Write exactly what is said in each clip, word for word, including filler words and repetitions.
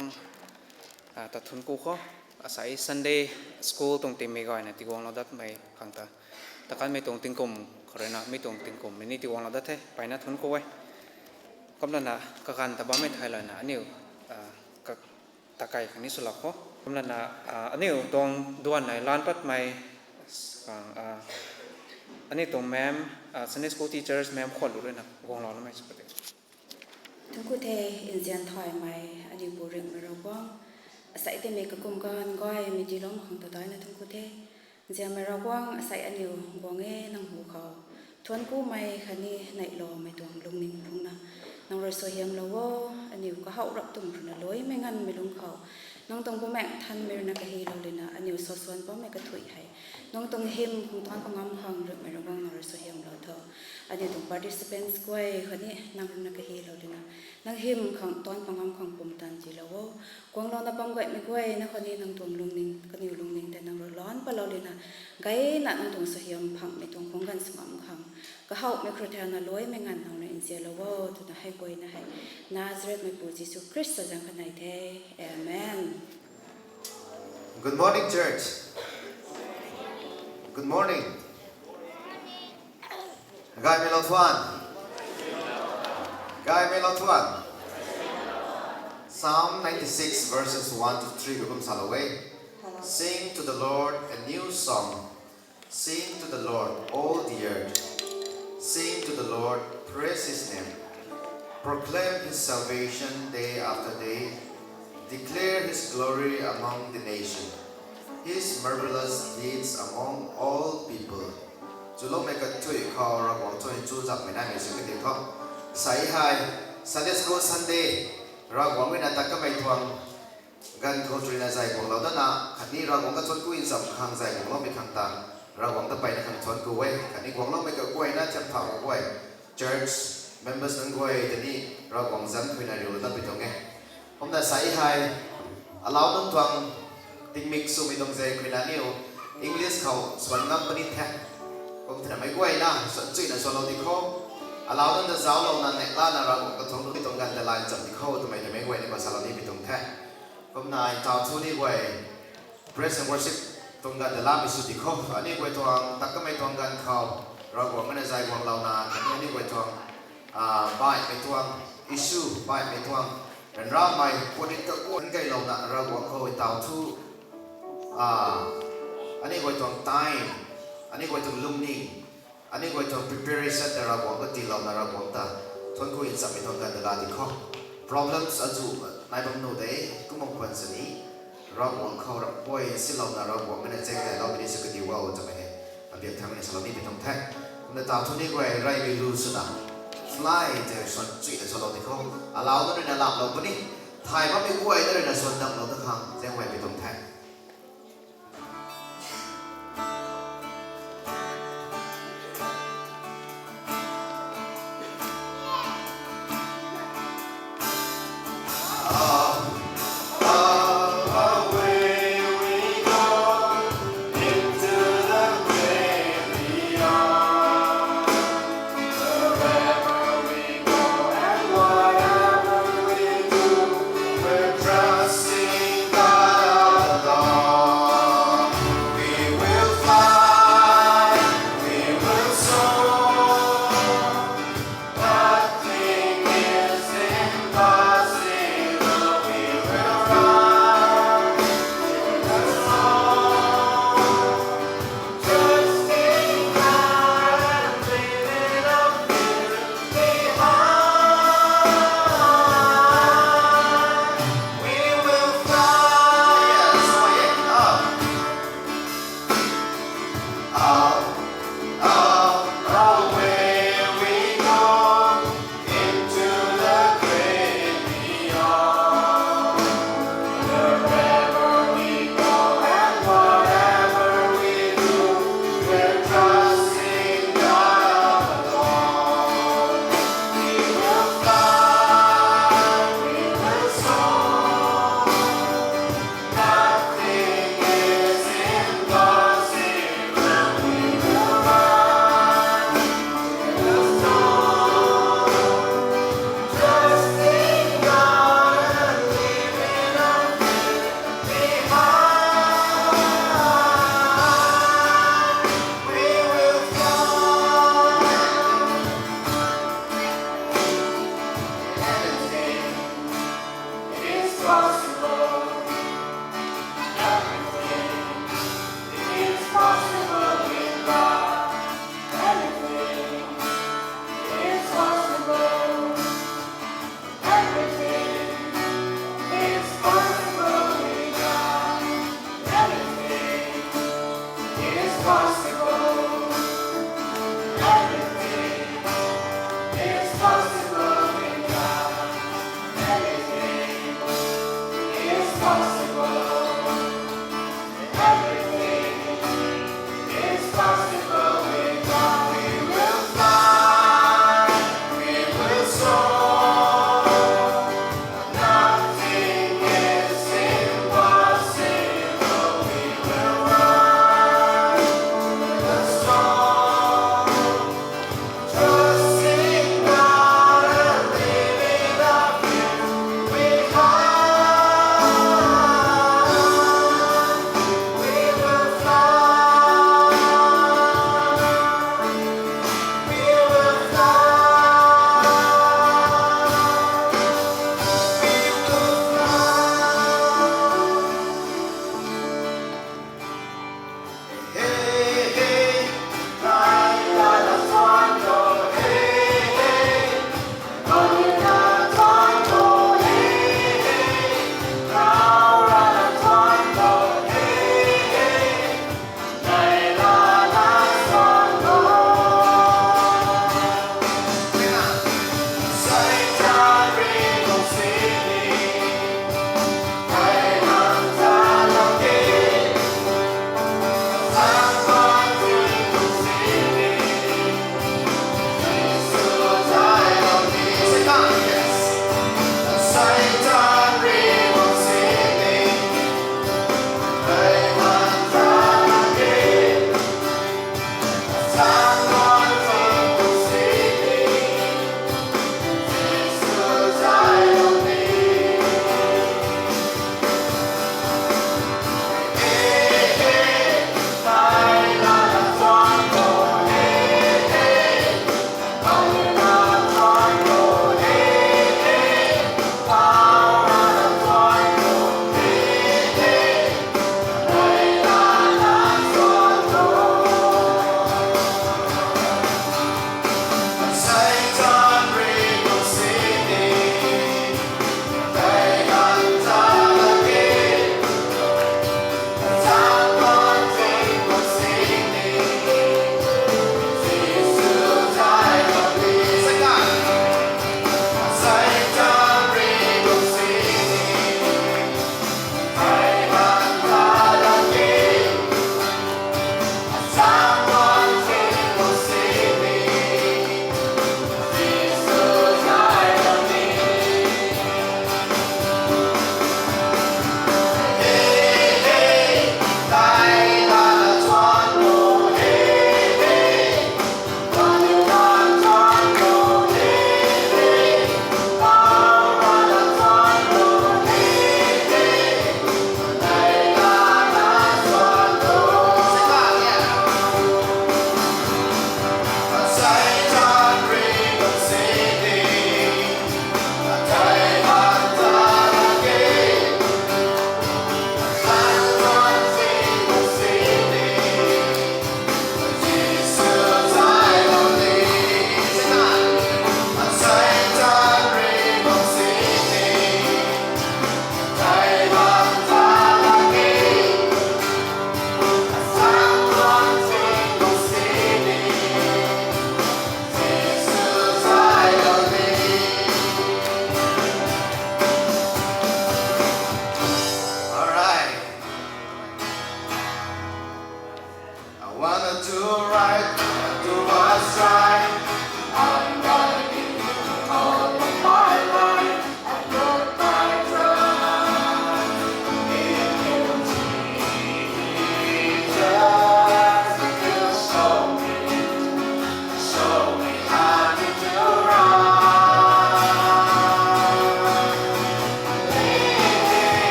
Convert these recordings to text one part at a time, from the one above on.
Ah, ta thuanc ku khou, asei Sunday school tuang timmei gayna tiguanglou datmei khang ta, takanmei tuang tingkum khou ruina mi tuang tingkum mei ni tiguanglou dat the, peyna thuanc ku e. Kumlana kaganv ta bammei thei lana aniu, ah, ka, takai khang ni swlou khou. Kumlana, ah, aniu tuang duan nei lan patmei, ah, ah, aniu tuang ma'am, ah, Sunday school teachers ma'am khwan lu ruina guanglou namei sw pati. Thuanc ku the, nzian thaymei aniu pu ringhmei Ravguangc, asei tei mei kakum ganv gaymei tiiloumei khang ta daina thuanc ku the. Nzianmei Ravguangc, asei aniu guang e nang hu khou. Thuanc kumei khatni neihloumei tuang lungning phungna, nang rui suaihiamlou o. Aniu kahouh rap tuang ruina luaimei nganvmei lungc khou, nang tuang Bumaengh Nthanmei ruina kahilou lana aniu saswan bammei kathuic hei nang tuang hym khang taanc pangam khang ringhmei Ravguangc nang rui suaihiamlou tho. Aniu tuang participants guay khatni nang ruina kahilou lana, nang hym khang taanc pangam khang pumtan tiilou o. Guanglouna bam gaymei guayna khatni nang tuang lungning, kaniw lungning tei nang rui lan patlou lana, gayna nang tuang suaihiam phangmei tuang khang ganv sw ngam khang, kahouhmei khruthana luaimei nganv nang rui nzianlou o twna hei guayna hei Nazarethmei pu Jisu Khrista zaeng kha nei the. Amen. Good morning, church. Good morning. Gaymei lou thuan. Gaymei lou thuan. Psalm ninety-six verses one to three khou kum salou e. Sing to the Lord a new song. Sing to the Lord, all the earth. Sing to the Lord, praise his name. Proclaim his salvation day after day. Declare his glory among the nation, his marvelous deeds among all people. Chuloumei kathuic khou Ravguangc tuang chuzaenghmei naimei sw kadi tho. Sei hei Sunday School Sunday, Ravguangc ruina tat kamei tuang ganv khou ruina zay guanglou datna khatni Ravguangc ta thuanc ku ncham khang zay guangloumei khang ta, Ravguangc ta peyna khang thuanc ku e. Khatni guangloumei kaguayna thiam thau kaguay, church members nunc guay tei ni Ravguangc zanc khuina riulou dat pui tuang e. Kumna sei hei, alau nunc tuang tingmik swmei tuang zei khuina aniu English khou swan ngam puni the. Kum thena meic guayna swan chuina swanlou di khou, alau nunc ta zauclouna neihlouna Ravguangc kathuanc lu di tuang ganv ta lay ncham di khou twmei ta meic guayna khou salou ni pui tuang the. Kumna ntaw thu ni guay praise and worship tuang ganv ta lamei sw di khou, aniu guay tuang tat kamei tuang ganv khou Ravguangc ruina zay guanglouna khatni aniu guay tuang, ah, baihmei tuang issue, baihmei tuang ryanramei puni kaguan keylouna Ravguangc khou ntaw thu, ah, aniu guay tuang time, aniu guay tuang lungning, aniu guay tuang preparation ta Ravguangc katiilouna Ravguangc ta thuanc ku nchamhmei tuang ganv ta la di khou. Problems azuh nai bam nuh de, kumna khwan sini Ravguangc khou ramh guay silouna Ravguangc ruina chaeng tei lou puni sw kadi o twmei hei abiak thaymei ni salou ni pui tuang the. Kumna ntaw thu ni guay reymei lu swna fly tei swan chuina swanlou di khou, alau nunc ruina lamlou puni, thay bammei guayna ruina swan damclou ta khang zaeng guay pui tuang the.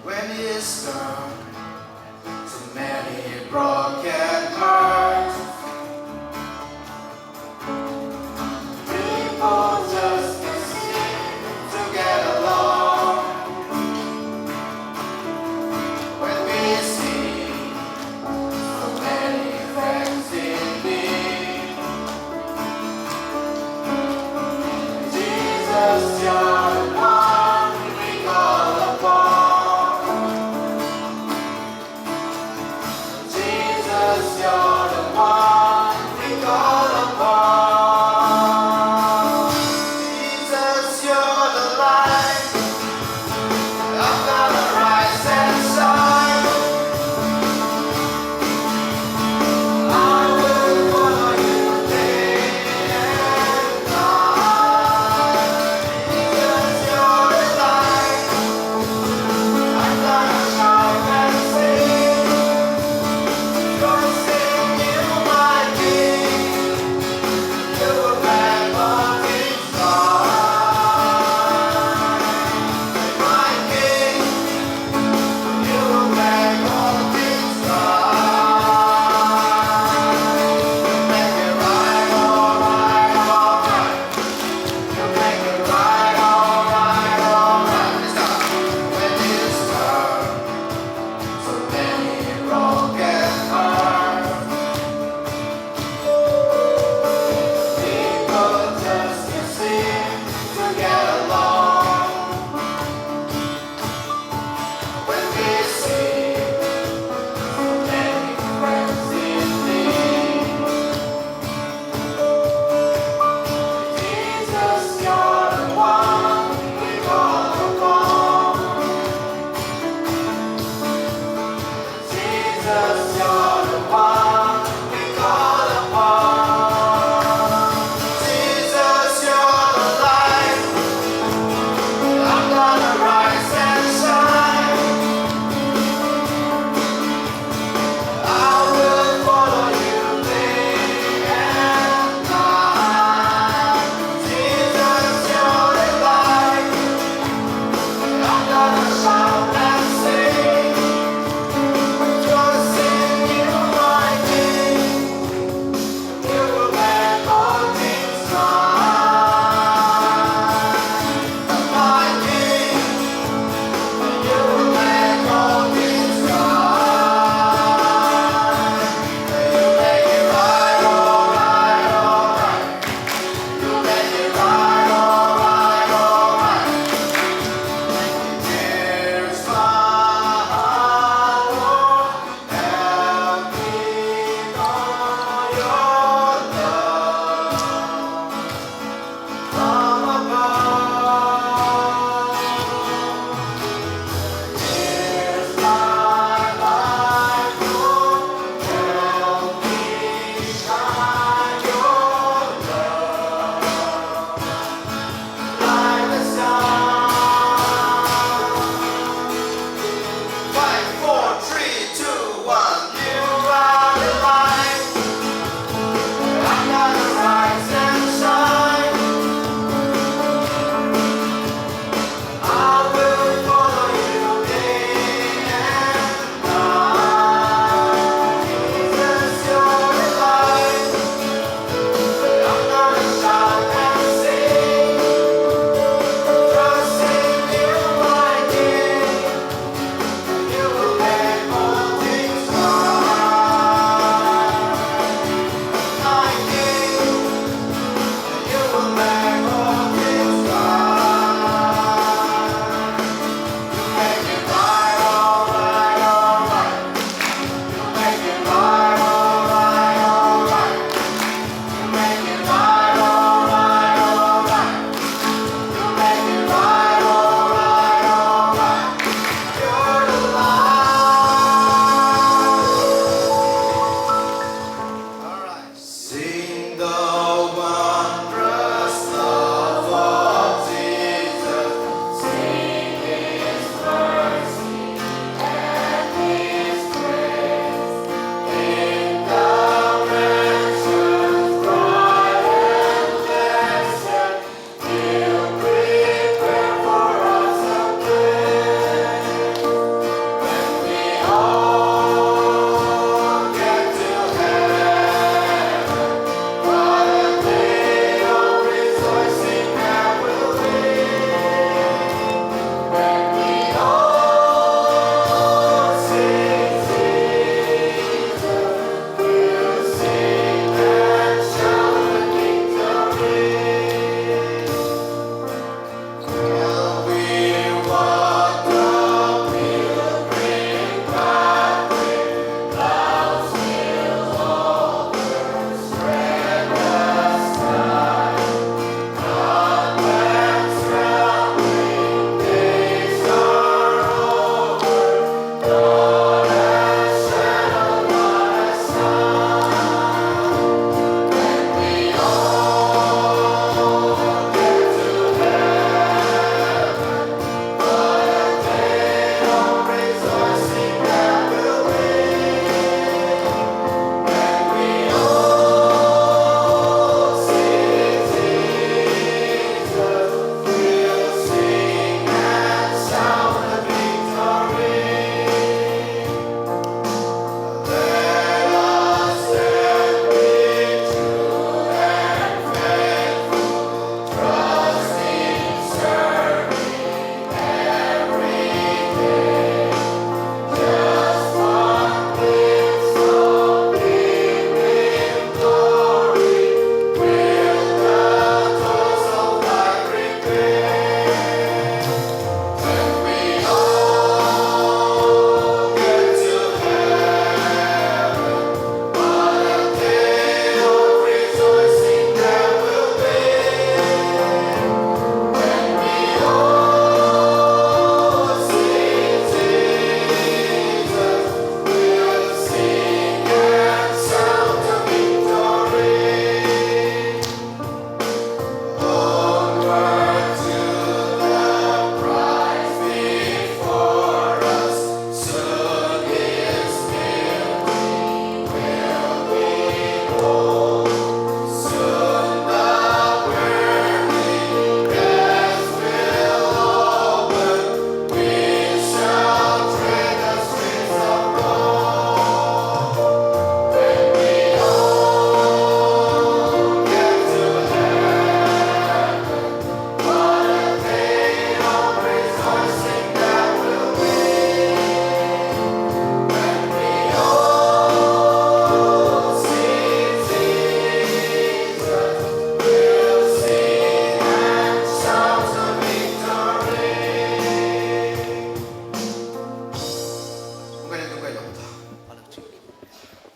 When Easter, so many broken hearts, people just to sing, to get along. When we see so many friends in need, Jesus, you're the one we call upon.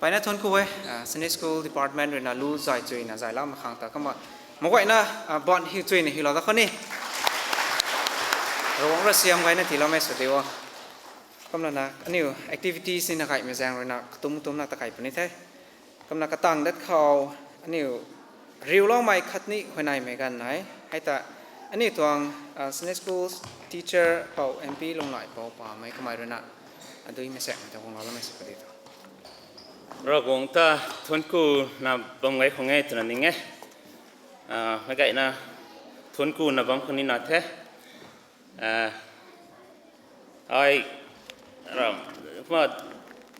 Mpeyna thuanc ku e, Sunday School Department ruina lu zay chuyna zayloumei khang ta kumna, mak guayna, ban hiu chuyna hiulou da khou ni, Ravguangc rui siam gayna tiiloumei sw di o. Kumna na aniu activities nina kaimei zaeng ruina katumc tumcna ta kai puni the. Kumna katang dat khou aniu riuloumei khatni huayneymei ganv nai. Hei ta aniu tuang Sunday School teacher pou M P Lunglaipu Pamei kamei ruina aduimei saekmei ta guanglou loumei sw puni tho. Ravguangc ta thuanc kuna bam gay khang e twna ning e. Meic gayna thuanc kuna bam khang nina the. Ai, kumna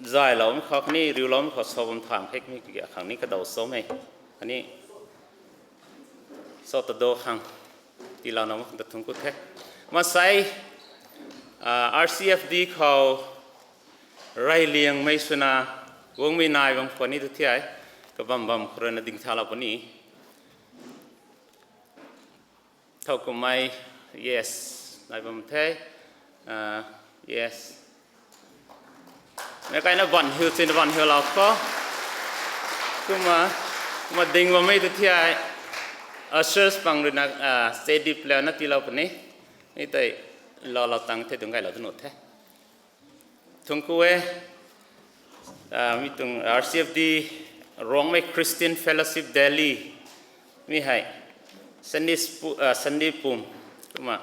zayloumei khou khatni riuloumei khou sa bam thang khe mi khang ni kadaw samei khatni sa tado khang tiilouna mak ta thuanc ku the. Maansei, R C F D khou reyliangmei swna guangmei nai bam khou ni tu thiai, kabam bam khou ruina dingthalou puni. Thowkumhmei, yes, nai bam the. Yes. Meic gayna ban hiu chuyna ban hiulou khou. Kumna, kumna ding bammei tu thiai, ushers pang ruina, steady play na tiilou puni. Mi tei lou lou tang the, dungc gaylou tu nuh the. Thuanc ku e, mi tuang R C F D, Rongmei Christian Fellowship Delhi, mi hei Sunday pum, kumna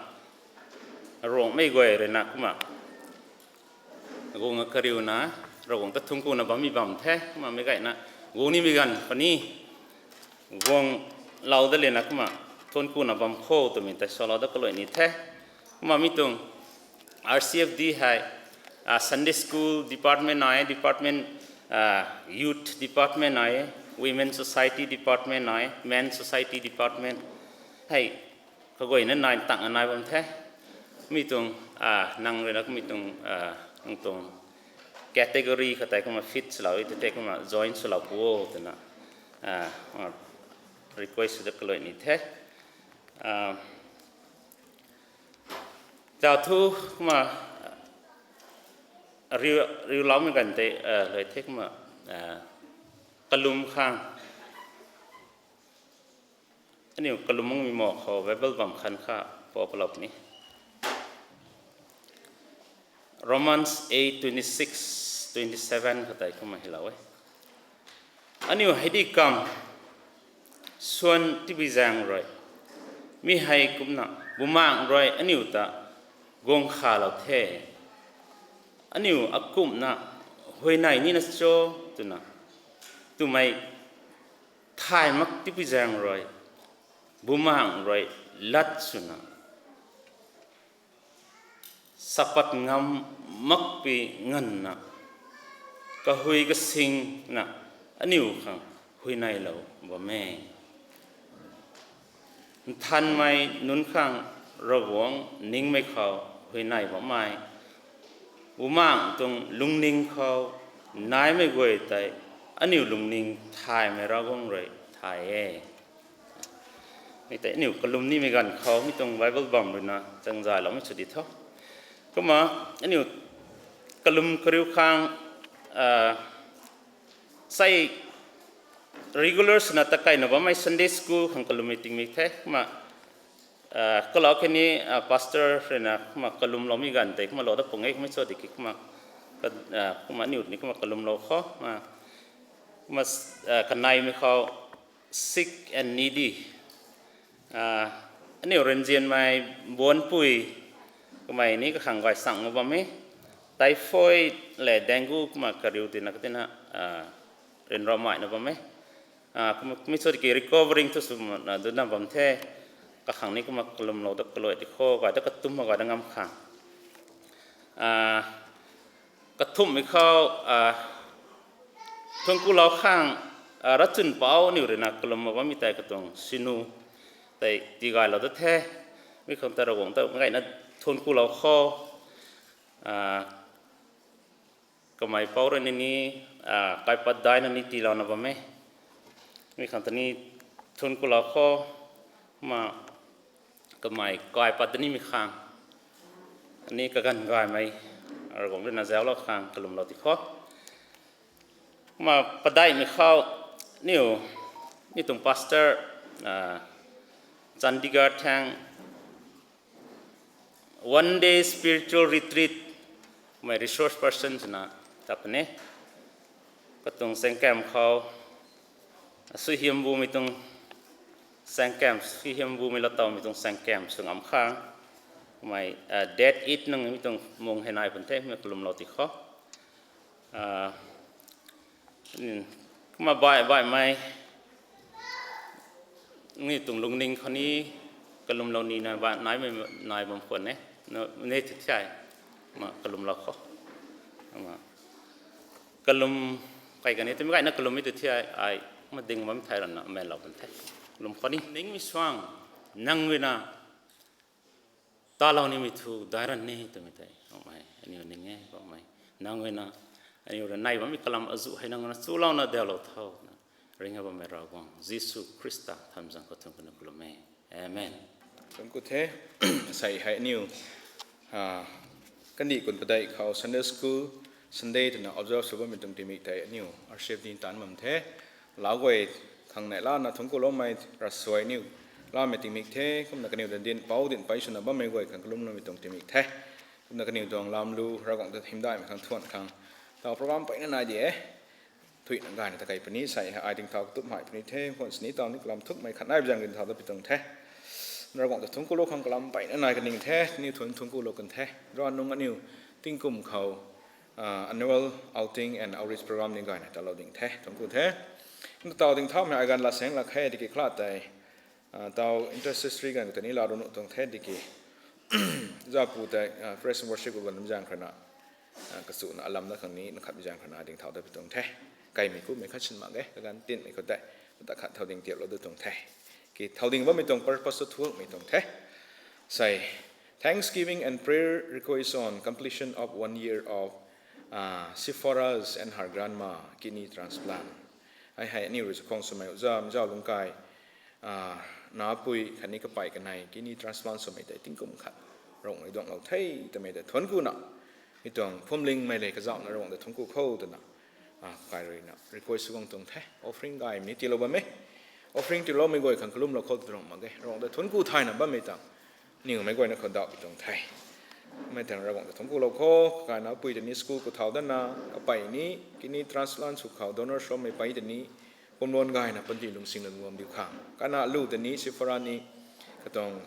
Rongmei guay ruina kumna guang kariuna, Ravguangc ta thuanc kuna bammei bam the. Kumna meic gayna guang nimei ganv khatni guanglou da lana kumna thuanc kuna bam kho twmei tei salou da kalui ni the. Kumna mi tuang R C F D hei Sunday School Department nai, Department, Youth Department nai, Women Society Department nai, Men Society Department hei kaguayna nai tang nai bam the. Mi tuang, nang ruina mi tuang, nang tuang category khat tei kumna fit swlou e tei kumna join swlou pu o twna request sw da kalui ni the. Tau thu kumna riuloumei ganv tei lui the kumna kalum khang aniu kalum makmei mo khou Bible bam khan kha pou palou puni. Romans eight twenty six, twenty seven kha tei kumna hylou e. Aniu hei di kam swan tibi zaeng rui mi hei kumna Bumaengh rui aniu ta guang khalou the. Aniu akumhna huayney nina cho twna twmei thay mak tibi zaeng rui Bumaengh rui lat swna sapat ngam makpui nganvna kahui kasingna aniu khang huayneylou bam e. Nthanmei nunc khang Ravguangc ningmei khou huayney bammei Bumaengh tuang lungning khou naimei guay tei aniu lungning thaymei Ravguangc rui thay e. Mi tei aniu kalum nimei ganv khou mi tuang Bible bam ruina changzayloumei sw di tho. Kumna aniu kalum kariu khang, sei regular swna takeina bammei Sunday school khang kalummei tingmik the. Kumna kalau kani pastor ruina kumna kalumloumei ganv tei kumna lou dat pung e, kummei cho tiki kumna, kumna aniu ni kumna kalumlou khou, kumna kaneimei khou sick and needy, aniu rinzianmei buanpui kamei ni kakhang gay sang bam e. Typhoid lev dengue kumna kariu tina katina ryanramei na bam e. Kummei cho tiki recovering thu swna duna bam the. Kakhang ni kumna kalumlou dat kaluai ti khou gay dat katumna gay dat ngam khang kathumhmei khou thuanc kulou khang, ravchwn pouc aniu ruina kalum bammei tei katuang sinu tei tigaylou dat the. Mi khang ta Ravguangc ta gayna thuanc kulou khou, kamei pouc rui ni ni kaipat daina ni tiilouna bam e. Mi khang ta ni thuanc kulou khou, kumna kamei kaipat nimei khang ni kaganv gaymei Ravguangc ruina zauclou khang kalumlou ti khou. Kumna padeihmei khou aniu, aniu tuang pastor, Chandigarh thang one day spiritual retreat mei resource person swna tat puni e. Katuang saengkam khou suaihiam bumei tuang saengkam, suaihiam bumei latoumei tuang saengkam sw ngam khang, mei date eight nang mi tuang mung hei nai pun the, mi kalumlou ti khou. Kumna baih baihmei ni tuang lungning khou ni kalumlou nina baih naimei nai bam khwan e. Ni tu thiai, kumna kalumlou khou, kalum kai kani twmei gayna kalummei tu thiai ai kumna ding bam thei rana menlou kan the. Kalum khou ni, Ningmei Suang, nang ruina talou nimei thu daic ran e twmei tei, Poubauhmei, aniu ning e, Poubauhmei. Nang ruina aniu rui nai bammei kalam azuh hei nang ruina chulouna daulou tho na, ringcthau bammei Ravguangc Jisu Khrista thanmei zaeng khou thuanc kuna kalum e. Amen. Thuanc ku the. Sei hei aniu kandih kun padeih khou Sunday school, Sunday twna observe sw bammei tuang tingmik tei aniu arship ni taanc bam the. Lau guay khang neih lana thuanc kuloumei ravsuai niu lamei tingmik the. Kumna kaniw ta dinhpouc dinhpey swna bammei guay khang kalumloumei tuang tingmik the. Kumna kaniw tuang lamlu Ravguangc ta hymdaihmei khang thuan khang taw program peyna nai di e. Thuina gayna ta kei puni sei hei ai tingthau katupmei puni the. Khwan sini taw ni kalam thukmei khat nai bi zaeng ringcthau ta pi tuang the. Ravguangc ta thuanc kulou khang kalam peyna nai kaning the. Aniu thuanc thuanc kulou kan the. Ruanung aniu tingkum khou annual outing and outreach program ni gayna talou ding the. Thuanc ku the. Kumna taw dingthaumei ai ganv laa saeng lak khe tiki khala tei taw intercessory ganv khou tei ni laa runu tuang the tiki zapu tei praise and worship khou ganv zaeng khou rana kachuna alam na khang ni na khat bi zaeng khou rana dingthau ta pi tuang the. Kaimei kumhmei khat sin mak ge, kaganv tinmei khou tei ta khat thau ding tiaplou da tuang the. Ki thau ding bammei tuang purpose thu thuakmei tuang the. Sei, thanksgiving and prayer request on completion of one year of Sephora's and her grandma kidney transplant. Ai hei aniu rui chakhwang swmei uza mzau lungc kai napui khatni kapey kanei kidney transplant swmei tei tingkum khat Ravguangc rui duanglou the twmei tei thuanc kuna, mi tuang phuamlingmei le kazauhna Ravguangc ta thuanc ku kho twna kai ruina request sw guang tuang the. Offering gaymei ni tiilou bam e. Offering tiiloumei guay khang kalumlou khou tu rang mak ge. Ravguangc ta thuanc ku thayna bammei tang niwmei guayna khou dauh pi tuang the. Mei thang Ravguangc ta thungc kulou khou, kakaina pui tei ni school khou thau datna, kapey ni, kidney transplant sw khou donor swmei pey tei ni, pumluan gayna panty lungsingna guam diu khang. Kana lu tei ni, Sifara ni, katuang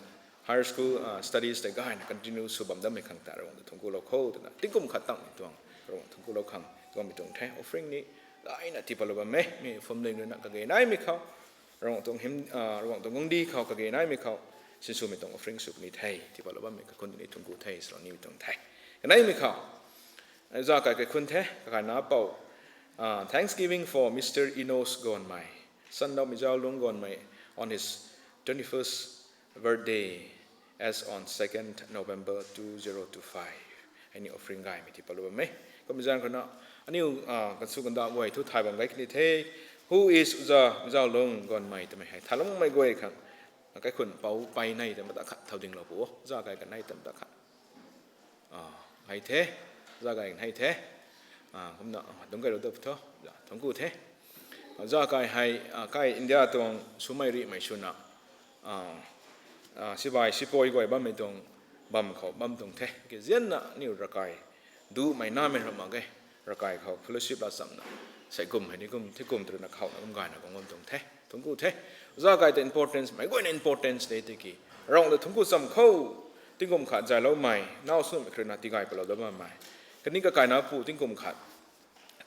higher school studies tei gayna continue sw bam dammei khang ta Ravguangc ta thungc kulou khou twna tingkum khat tangmei tuang Ravguangc thungc kulou khang tuangmei tuang the. Offering ni gayna tipatlou bam e, mi phuamling ruina kage naimei khou, Ravguangc tuang hymn, Ravguangc tuang guangcdic khou kage naimei khou, sinswmei tuang offering sw puni the, tipatlou bammei kaikhun ni thungc ku the, salou nimei tuang the. Kaneimei khou, za kai kaikhun the, kakaina pou, Thanksgiving for Mister Enos Gonmei, son of Mizaolung Gonmei, on his twenty-first birthday, as on second November two zero two five. Hei ni offering gaymei tipatlou bam e. Kumna zan khou na, aniu kansu kanda guay thu thay bam gay kani the. Who is Uza Mizaolung Gonmei twmei hei thaylou makmei guay khang, kaikhun pou pey nei ta mata khat thau dinglou pu o. Za kai kanei ta mata khat hei the, za kai hei the. Kumna dungc kailou ta thu, thungc ku the. Za kai hei, kai India tuang swmei rihmei swna, sibai sipoi guay bammei tuang bam khou bam tuang the. Kizianna aniu ravkai duhmei namei ram mak ge. Ravkai khou fellowship la chamna, sei kum hei ni kum, thi kum twna khouna kum gayna guang bam tuang the. Thungc ku the. Za kai ta importance, meic guayna importance de tiki, Ravguangc ta thungc ku cham khou, tingkum khat zayloumei, nau swmei khrina tigay palou dat bammei, khatni kakaina pu tingkum khat,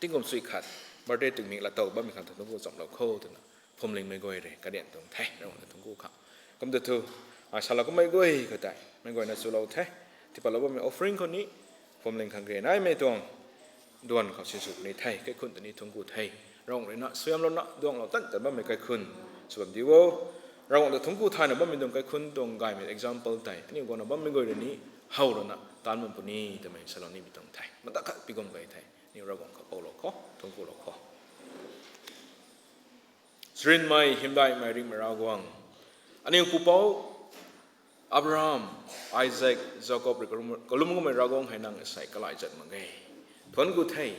tingkum sui khat, birthday tingmik latow bammei khang ta thungc ku chamlou khou twna phuamlingmei guay rui karian tuang the, Ravguangc ta thungc ku khang. Kumta thu, ai salou kummei guay khou tei meic guayna chulou the. Tipatlou bammei offering khou ni, phuamling khang kage naimei tuang duan khou sinsw puni the, kaikhun ta ni thungc ku the. Ravguangc ruina suaihiamlouna duanglou tan tan bammei kaikhun sw bam di o. Ravguangc ta thungc ku thayna bammei tuang kaikhun tuang gaymei example tei aniu guangna bammei guay rui ni how lana taanv bam puni twmei salou nimei tuang the. Mata khat pi guang gay the. Aniu Ravguangc khou poulou khou, thungc kulou khou. Charynmei, hymdaihmei, ringhmei Ravguangc, aniu pupouc Abraham, Isaac, Jakob rui kalum, kalum gummei Ravguangc hei nang asei kalai zat mak ge. Thuanc ku the.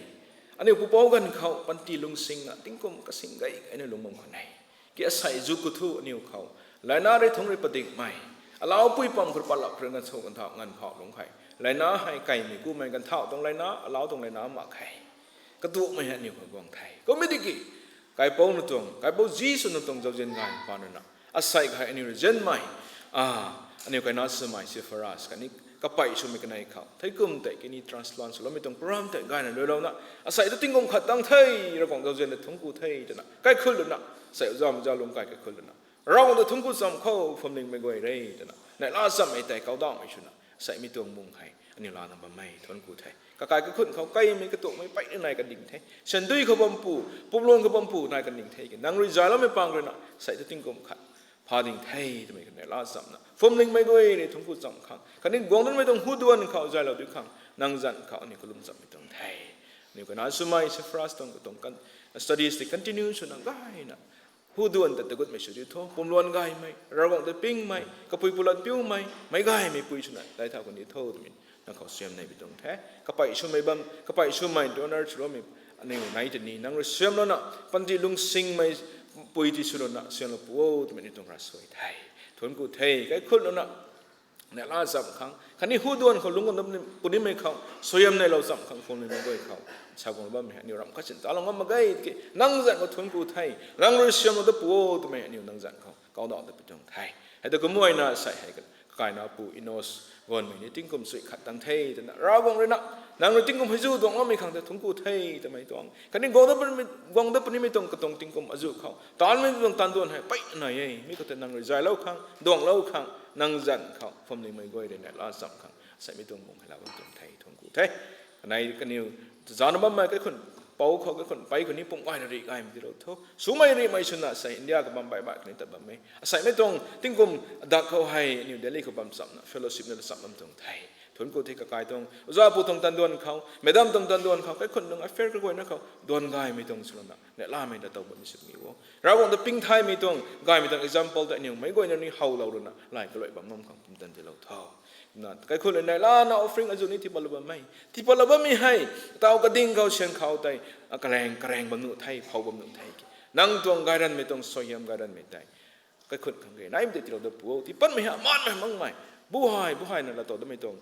Aniu pupouc ganv khou panty lungsingna tingkum kasing gay gayna lungc bam khwan e. Ki asei zu khou thu aniu khou laina rui thungc rui padikmei, alaupui pam khou patlap khou rui nganv sw nganv thau nganv phau lungc khe. Laina hei kaimei kumei ganv thau tuang laina, alau tuang laina mak khe. Kaduakmei hei aniu khou guang the. Kummei tiki, kaipouc na tuang, kaipouc Jisu na tuang zauzian gay pan rui na, asei kha aniu rui zianmei, aniu kaina swmei Sifara khatni kapey swmei kanei khou thei kum tei kidney transplant swloumei tuang program tei gayna luilouna, asei tu tingkum khat tang the, Ravguangc zauzian ta thungc ku the twna kaikhun lana, asei Uza Mizaolung kai kaikhun lana, Ravguangc ta thungc ku cham khou phuamlingmei guay re twna neihla chammei tei kawdauhmei swna, asei mi tuang mung hei aniu lana bammei thuanc ku the. Kakai kaikhun khou kaimei katuakmei peyna nai kanding the. Syandui khou bampu, pumluan khou bampu nai kanding the. Nang rui zayloumei pang rui na, asei tu tingkum khat pha ding the twmei kha neihla chamna, phuamlingmei guay rui thungc ku cham khang, khatni guang danmei tuang huduan khou zaylou di khang, nang zanc khou aniu kalum chammei tuang the. Aniu kaina swmei Sifara tuang katuang kan, studies tei continue swna gayna, huduan ta tagutmei sw di tho, pumluan gaymei, Ravguangc ta pingmei, kapui pulat piumei, meic gaymei pui swna dai thau kan di tho twmei nang khou suaihiam nei bi tuang the. Kapey swmei bam, kapey swmei donor swloumei aniu nai tei ni, nang rui suaihiamlouna, panty lungsingmei pui ti swlouna suaihiamlou pu o twmei ni tuang ravsuai the. Thuanc ku the, kaikhun lana, neihla cham khang, khatni huduan khou lungc kan punimei khou suaihiam neilou cham khang phuamlingmei guay khou, sa guang bammei aniu ram khat sin ta lou ngam mak ge tiki, nang zanc khou thuanc ku the, nang rui suaihiamlou ta pu o twmei aniu nang zanc khou kawdauh ta pi tuang the. Hei ta kamuayna asei hei, kakaina pu Enos Gonmei ni tingkum sui khat tang the twna, Ravguangc rui na, nang rui tingkum hei zu duangloumei khang ta thungc ku the twmei tuang, khatni guang dat puni, guang dat punimei tuang katuang tingkum azu khou taanvmei tuang taanduan hei pey nai e, mi khou tei nang rui zaylou khang, duanglou khang, nang zanc khou phuamlingmei guay rui neihla cham khang, asei mi tuang mung hei la bam tuang the, thuanc ku the. Kanei kaniw, zana bammei kaikhun pou khou, kaikhun pey khou ni pum gayna rih gaymei tilou tho. Swmei rihmei swna asei India khou bam baih baih kani tat bammei, aseimei tuang tingkum dak khou hei New Delhi khou bam chamna fellowship na cham bam tuang the. Thuanc ku the kakai tuang, uza pu tuang taanduan khou, madam tuang taanduan khou, kaikhun tuang affair kaguayna khou duan gaymei tuang swlouna neihlamei ta tow bammei sw mi o. Ravguangc ta pingthaymei tuang, gaymei tuang example ta aniu meic guayna ni howlou runa lay kaluai bam ngam khang pumtan tilou tho. Na, kaikhun rui neihlana offering azu ni tipatlou bammei, tipatlou bammei hei, taw kading khou syan khou tei, kareng, kareng bam nuh the, phou bam nuh the ki. Nang tuang gayranmei tuang suaihiam gayranmei tei kaikhun khang ge naimei tei tilou dat pu o, tipatmei hei, amanmei makmei, buhai buhaina laatow damei tuang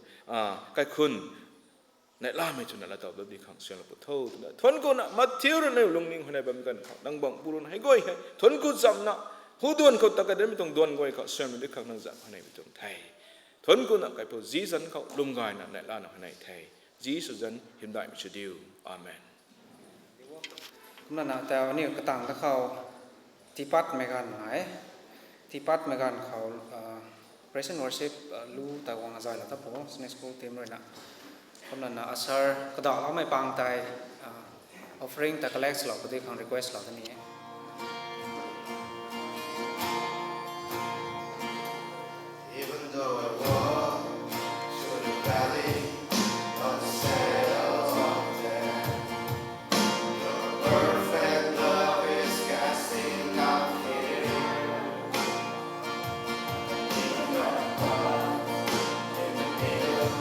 kaikhun neihlamei twna laatow bam di khang suanlou pu tho twna thuanc kuna Matthew rui na lungning huayney bam ganv khou nang bangc pu rui na hei guay hei thuanc ku chamna huduan khou ta kadamei tuang duan guay khou suanmei di khang nang zanc huayney pu tuang the. Thuanc kuna kaipouc Jisu zanc khou lwm gayna neihlana huayney the. Jisu zanc hymdaihmei sw diu. Amen. Kumna na ta aniu katang ta khou tiipatmei ganv nai. Tiipatmei ganv khou praise and worship lu ta guang azaylou ta pu Sunday school team rui na. Kumna na usher kadaloumei pang tei offering ta collect lou pudi khang request lou ta ni e. Even though I walk through the valley of the shadow of death, your perfect love is casting out fear. In your heart, in the middle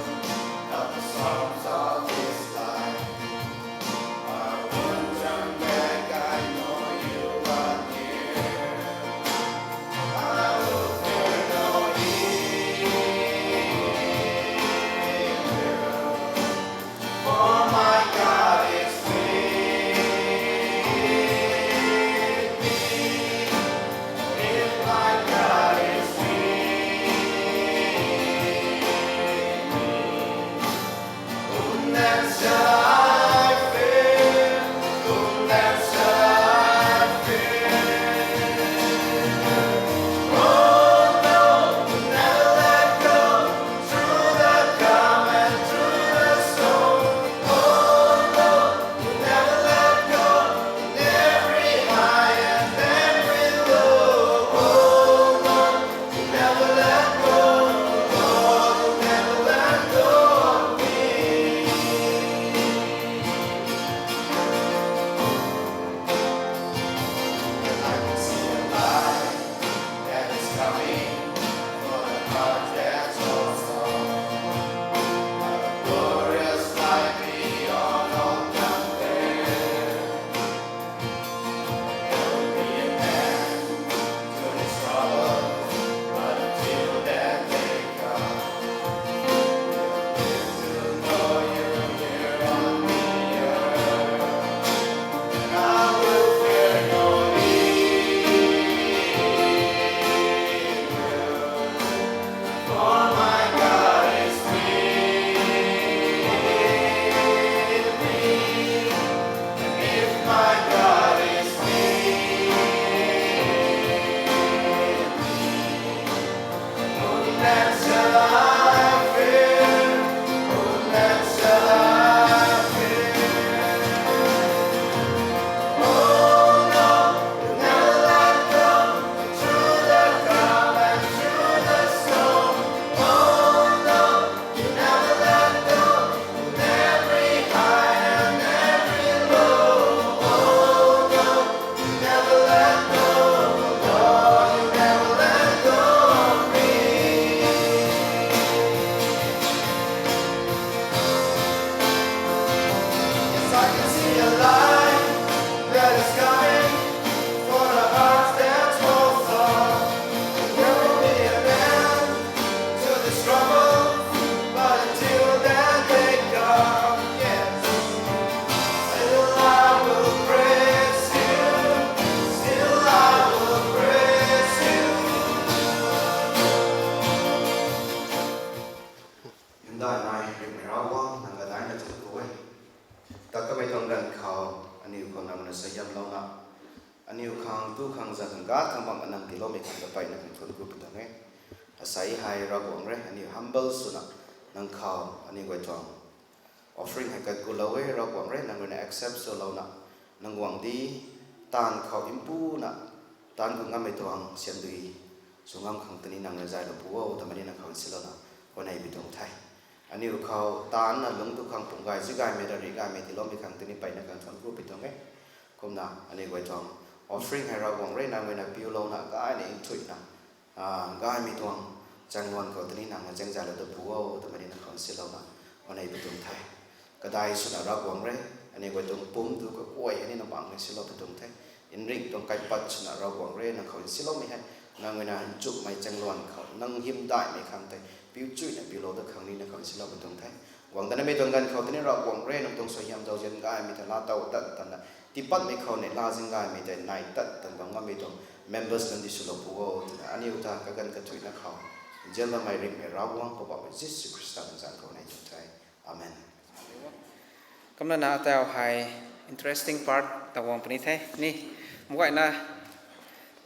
of the storms of this life, I won't turn back, I know you are near. I will fear no evil, for my God is with me. If my God is with me, whom then shall I fear? Whom then shall I fear? Oh no, never let go. Through the calm and through the storm, oh no, you never let go. In every high and every low, oh no, you never let go. Lord, you never let go of me. I can see a light that is coming for the heart that's lost. A glorious light beyond all compare. There will be an end to this trouble, but until that day comes, to know you're here on the earth. And I will fear no evil, for my God is with me. And if my God is with me, whom then shall I fear? Whom then shall I fear? Oh no, you never let go. Through the calm and through the storm, oh no, you never let go. In every high and every low, oh no, you never let go. Lord, you never let go of me. Yes, I can see a light that is coming for the hearts that hold on. There will be an end to this trouble, but until that day comes, yes, still I will praise you, still I will praise you. Hymdaihmei ringhmei Ravguangc, nang kadaihna thuanc ku e. Takamei tuang ganv khou aniu khou nang na suaihiamlouna, aniu khang tu khang zan khang gat khang bam anang tiiloumei khang ta mpeyna khang thuanc ku pi tuang e. Asei hei Ravguangc rui aniu humble swna nang khou aniu guay tuang offering hei kakulou e. Ravguangc rui nang rui na accept swlouna, nang guangcdic taanv khou mpuna taanv ku ngammei tuang siamdui sw ngam khang tini nang rui zaylou pu o twmei ni nang khou nsilouna huayney pi tuang the. Aniu khou taanvna lungc tu khang pum gay zi gaymei, rari gaymei tiiloumei khang tini mpeyna khang thuanc ku pi tuang e. Kumna aniu guay tuang offering hei Ravguangc rui nang rui na piulouna gayna nthuihna gaymei tuang chaeng luan khou tini nang na zaeng zaylou ta pu o twmei ni nang khou nsilouna huayney pi tuang the. Kadai swna Ravguangc rui aniu guay tuang pumc tu kakuay hei ni nang bangc nsilou pi tuang the. Nringh tuang kaipat swna Ravguangc rui nang khou nsiloumei hei Nang rui na nchumhmei chaengluan khou, nang hymdaihmei khang tei, piu chuina piulou dat khang ni na khou nsiloumei tuang the. Guang danmei tuang ganv khou tei ni Ravguangc rui nang tuang suaihiam zauzian gaymei ta laa tow tat tan na, tiipatmei khou ni laa zing gaymei tei nai tat tan bam ngammei tuang members nunc di swlou pu o, twna aniu ta kaganv kathuina khou, nzian bammei ringhmei Ravguangc Poubauhmei Jisu Khrista tuang zanc khou nei tuang the. Amen. Kumna na tau hei interesting part ta guang puni the ni. Mguayna,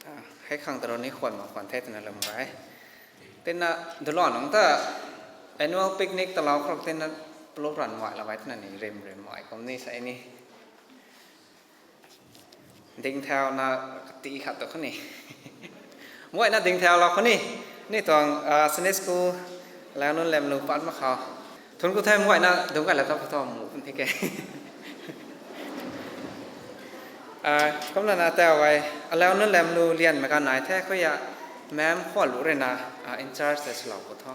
ah, hei khang ta rui ni khwan mak khwan the twna lwm gay. Tina dulon nung ta annual picnic ta lau khrok tina plu ran mai la bai twna ni rim rim mai kum ni sa ni. Ding thau na kati khat tu khou ni. Mguayna ding thau lau khou ni. Ni tuang, ah, Sunday school lau nunc lam lu pat mak khou. Thun ku the mguayna dungc kai la ta phu tho mu pun the ke. Ah, kumna na tau e, alau nunc lam lu lianmei ganv nai the khou a, ma'am khou lu rui na, ah, in charge ta swlou pu tho.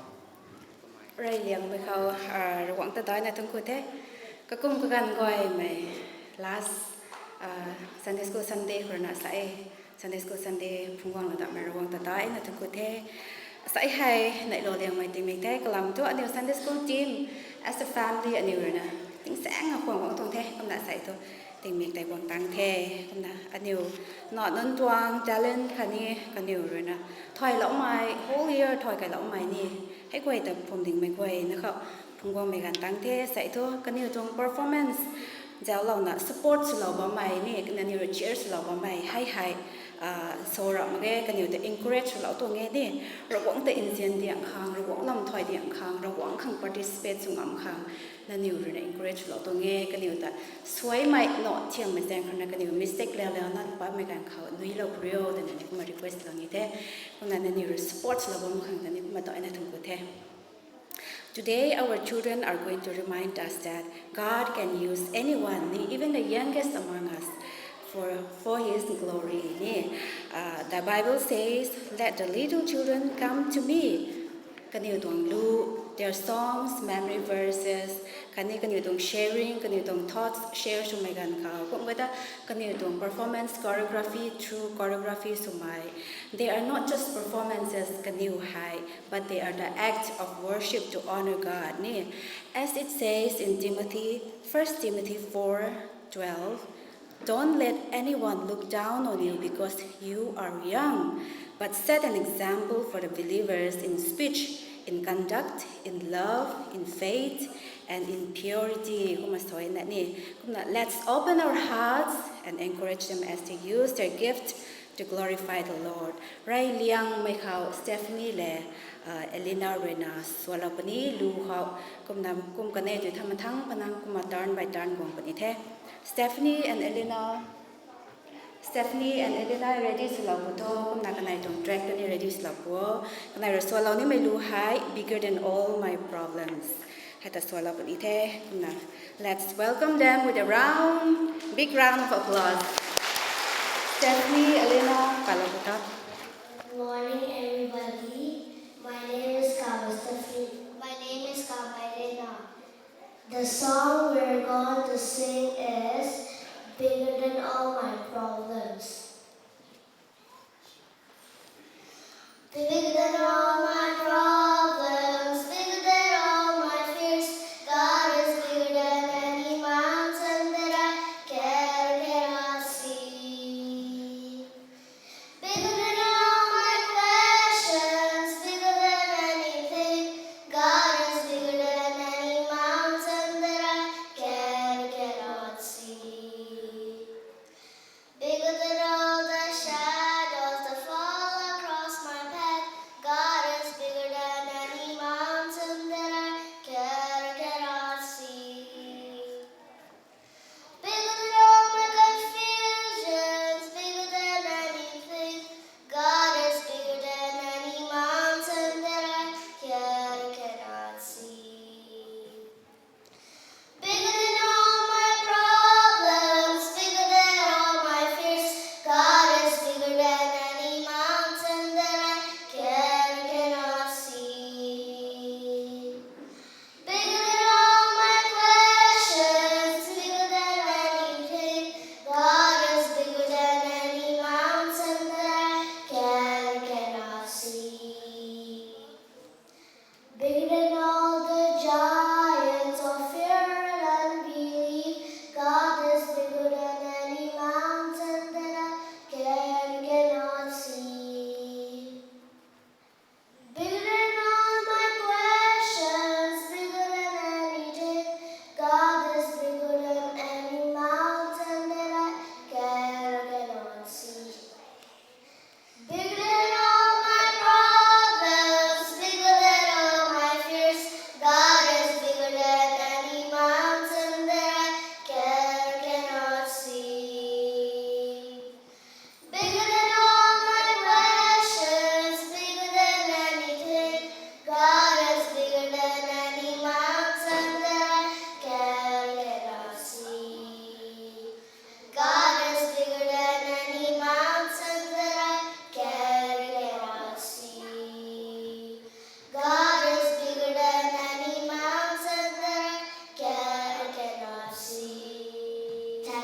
Rey liangmei khou, ah, Ravguangc ta daihna thun ku the. Kakum kaganv guaymei last, ah, Sunday school Sunday khou rui na sa e. Sunday school Sunday phungc guang la datmei Ravguangc ta daihna thun ku the. Sa e hei, neihlou liangmei tingmik the. Kalam thu aniu Sunday school team, as a family aniu rui na tingsaeng na khwan guang tuang the. Kumna sa e thu tingmik tei guang tang the. Kumna aniu na nunc tuang talent khatni kaniw rui na thayloumei, whole year thay kailoumei ni hei guay ta phum dingmei guayna khou phungc guangmei ganv tang the. Sa e thu kaniw tuang performance zauclouna support swlou bammei ni, nangniw rui cheer swlou bammei hei hei, ah, sa rap mak ge, kaniw ta encourage swlou tuang e ni. Ravguangc ta nzian diang khang, Ravguangc lam thay diang khang, Ravguangc khang participate sw ngam khang nangniw rui na encourage swlou tuang e. Kaniw ta suaimei na thiammei zaeng khou na kaniw mistake leu leu na patmei ganv khou nuilou pu rio twna ni kumna request lou ni the. Kumna nangniw rui support swlou bam khang ta ni kumna daihna thun ku the. Today, our children are going to remind us that God can use anyone, even the youngest among us, for, for His glory. Ni, uh, the Bible says, "Let the little children come to me." Kaniw tuang lu, their songs, memory verses, khatni kaniw tuang sharing, kaniw tuang thoughts share swmei ganv khou, kum kata kaniw tuang performance, choreography, through choreography swmei, they are not just performances kaniw hei, but they are the act of worship to honor God ni. As it says in Timothy, First Timothy four twelve, "Don't let anyone look down on you because you are young, but set an example for the believers in speech, in conduct, in love, in faith, and in purity." Kumna sa e na ni. Kumna, let's open our hearts and encourage them as they use their gift to glorify the Lord. Rey liangmei khou Stephanie le, uh, Elena rui na sualou puni lu khou. Kumna kum kanei tu tha mathang panang kumna turn by turn guang puni the. Stephanie and Elena. Stephanie and Elena ready swlou pu tho. Kumna kanei tuang track tu ni ready swlou pu o. Kanei rui sualou nimei lu hei, Bigger Than All My Problems. Hei ta sualou puni the. Kumna, let's welcome them with a round, big round of applause. Stephanie, Elena, palou pu tho. Good morning, everybody. My name is Kaba Stephanie. My name is Kaba Elena. The song we're going to sing is Bigger Than All My Problems. Bigger than all my problems, bigger than all my fears, God is bigger than any mountain that I can or cannot see. Bigger than all my questions, bigger than anything, God is bigger than any mountain that I can or cannot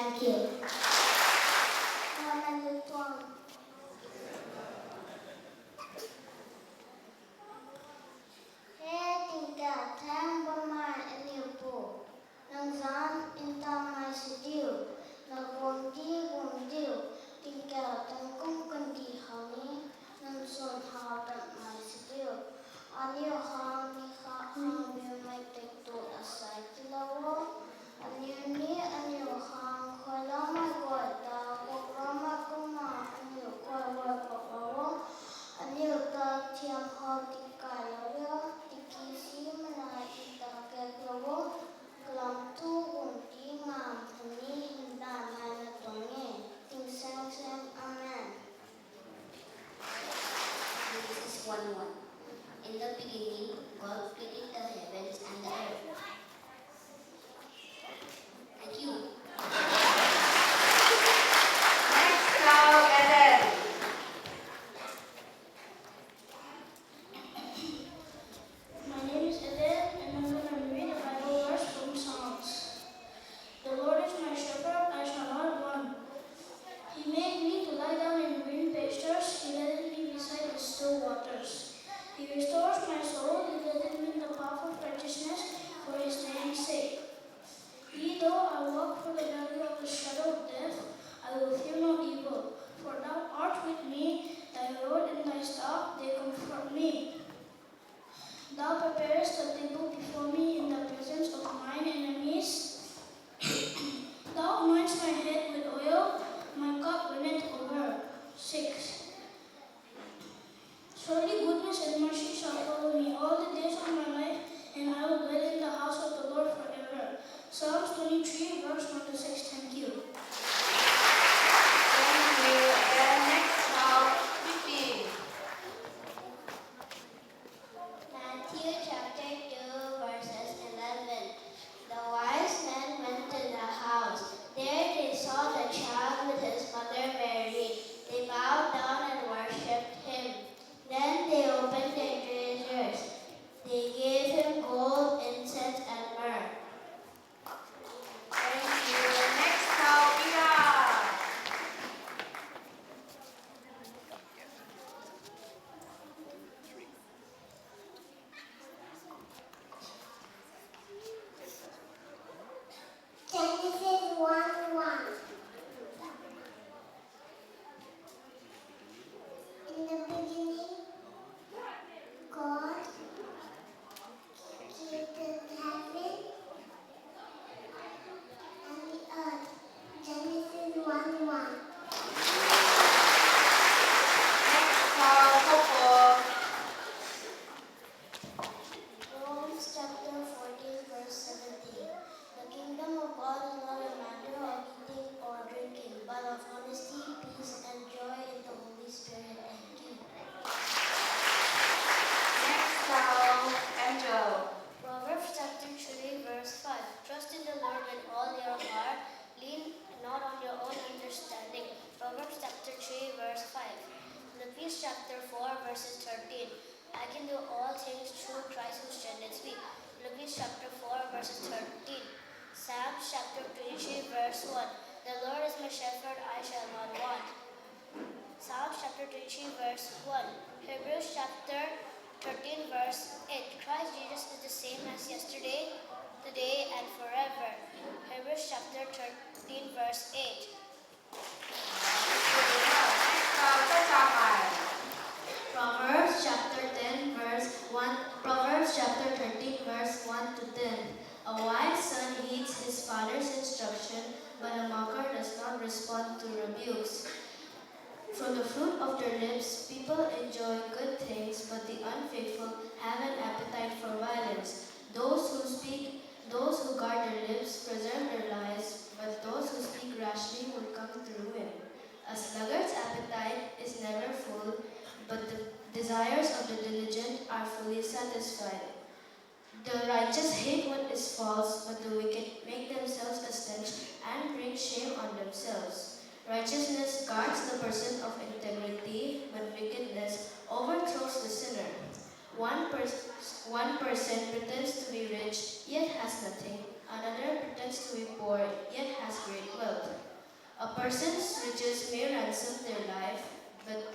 Thank you. Nana Lutong. He tingkauh thang bammei aniu Pu, nang zanc ntamei sw diu, na guangcdic guang diu, tingkauh tangkum kandih khou ni nang suan how tatmei sw diu. Aniu khang ni kha khang biumei tei tu asai tilou o. Aniu ni aniu khang khuayloumei guay ta kuakloumei kumna aniu khuay guay kuaklou o. Aniu ta thiam khou tikailou o, tiki si mana ita kaklou o. Kalam tu guangcdic ngam khatni hymdaih naina tuang e. Tingsaeng saeng, Amen. Genesis one one. In the beginning, God created the heavens and the earth. Thank you. Next now, Eden. My name is Eden, and I'm gonna read a Bible verse from Psalms. The Lord is my shepherd, I shall not want. He made me to lie down in green pastures, he leadeth me beside the still waters. He restores my soul, he leadeth me in the path of righteousness for his name's sake. Yea, though I walk through the valley of the shadow of death, I will fear no evil, for thou art with me, thy rod and thy staff, they comfort me. Thou preparest a table before me in the presence of mine enemies. Thou anoints my head with oil, my cup runneth over. Six. Surely goodness and mercy shall follow me all the days of my life, and I will dwell in the house of the Lord forever. Psalms twenty-three, verse one to six. Thank you. Thank you. And next now, Vicky. Matthew chapter two, verses eleven. The wise men went to the house. There they saw the child with his mother Mary. They bowed down and worshipped him. Then they opened their treasures. They gave him gold, incense, and myrrh. Thank you. Next now, Ira. Genesis one one. In the beginning, God created heaven and the earth. Genesis one one. Next, uh, Coco. Romans chapter fourteen, verse seventeen. The kingdom of God is not a matter of eating or drinking, but of honesty, peace, and joy in the Holy Spirit. Thank you. Next, uh, Angel. Proverbs chapter three, verse five. Trust in the Lord with all your heart, lean not on your own understanding. Proverbs chapter three, verse five. Philippians chapter four, verses thirteen. I can do all things through Christ who strengthens me. Philippians chapter four, verses thirteen. Psalms chapter twenty-three, verse one. The Lord is my shepherd, I shall not want. Psalms chapter twenty-three, verse one. Hebrews chapter thirteen, verse eight. Christ Jesus is the same as yesterday, today, and forever. Hebrews chapter thirteen, verse eight. Proverbs chapter ten, verse one, Proverbs chapter thirteen, verse one to ten. A wise son heeds his father's instruction, but a mocker does not respond to rebukes. From the fruit of their lips, people enjoy good things, but the unfaithful have an appetite for violence. Those who speak, those who guard their lips preserve their lives, but those who speak rashly will come to ruin. A sluggard's appetite is never full, but the desires of the diligent are fully satisfied. The righteous hate what is false, but the wicked make themselves a stench and bring shame on themselves. Righteousness guards the person of integrity, but wickedness overthrows the sinner. One, pers- one person pretends to be rich, yet has nothing. Another pretends to be poor, yet has great wealth. Persons' riches may ransom their life, but,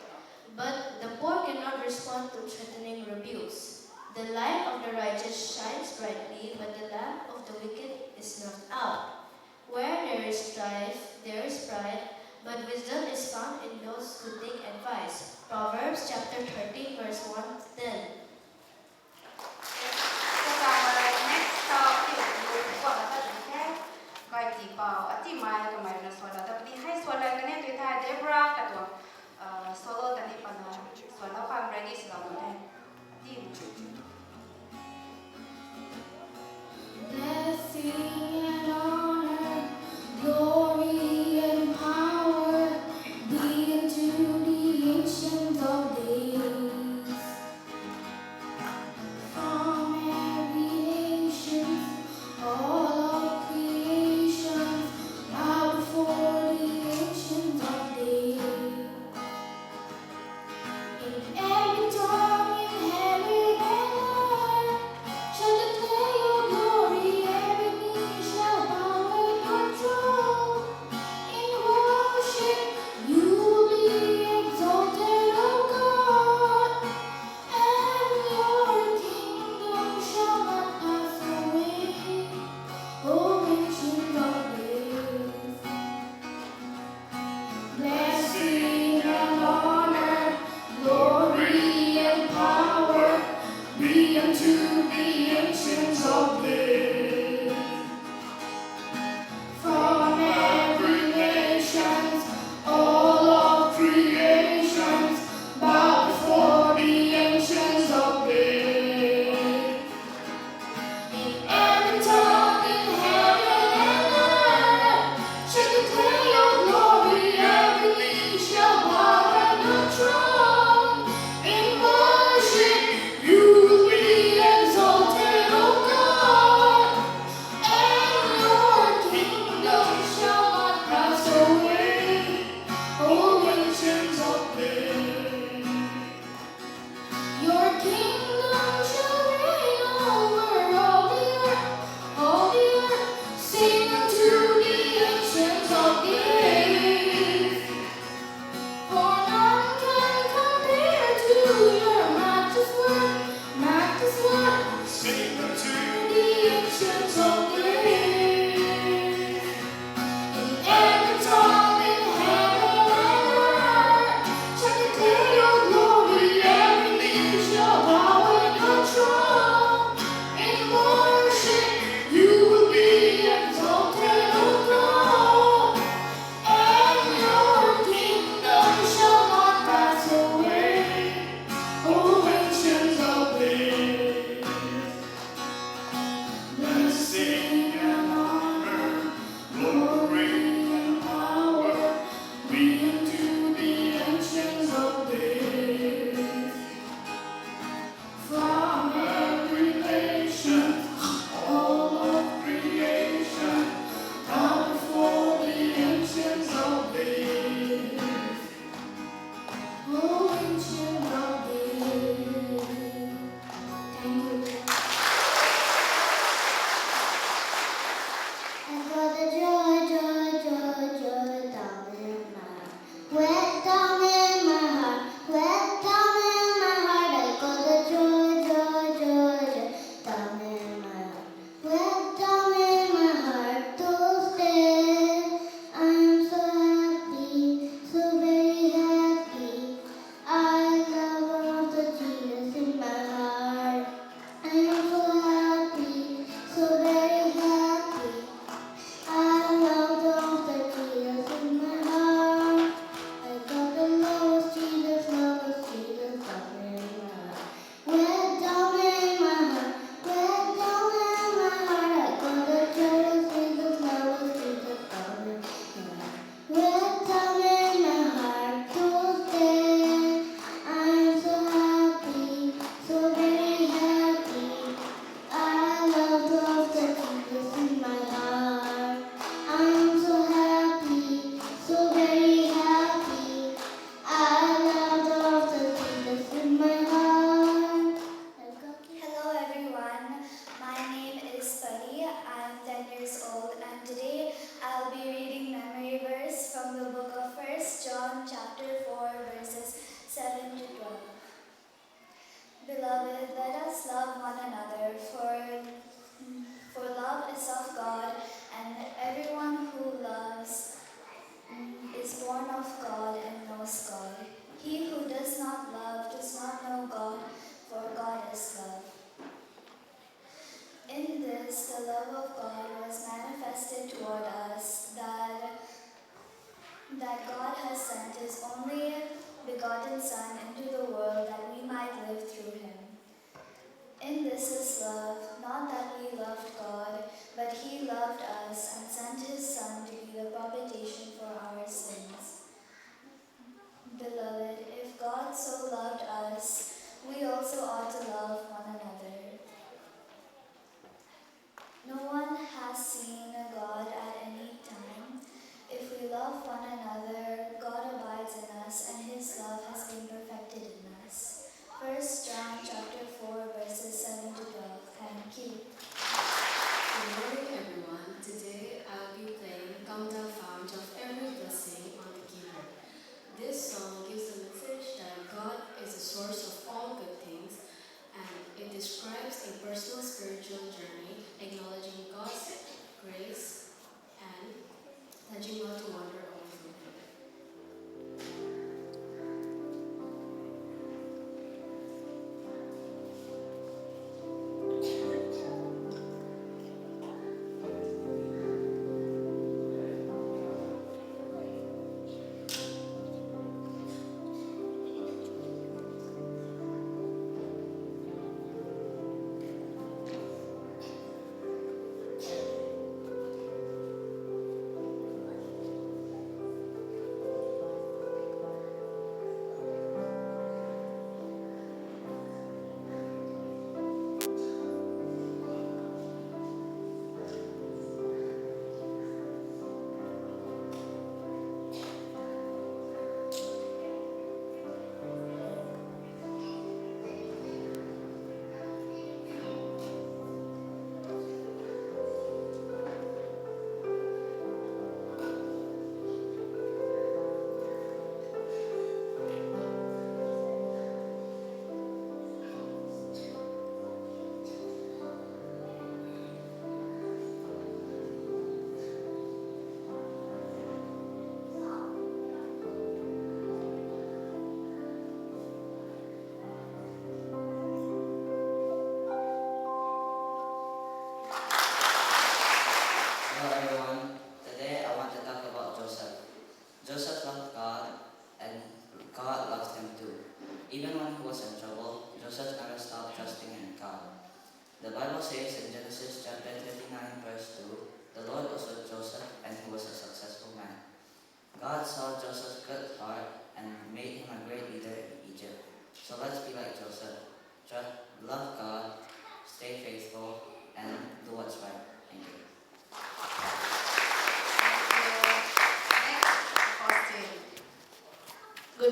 but the poor cannot respond to threatening rebukes. The light of the righteous shines brightly, but the lamp of the wicked is snuffed out. Where there is strife, there is pride, but wisdom is found in those who take advice. Proverbs chapter thirteen, verse one to ten. Next, uh, ati guang ta di the. Kai ti pau, ati mai kamei na swala ta puni hei swala kani tu the Deborah katuang, uh, solo tani pana swala pang ready sila mo the. Ati Blessing and honor, glory and power be unto the Ancient of Days. From every nation, all of creation, bow before the Ancient of Days. And every tongue in heaven and earth shall declare your glory. Every knee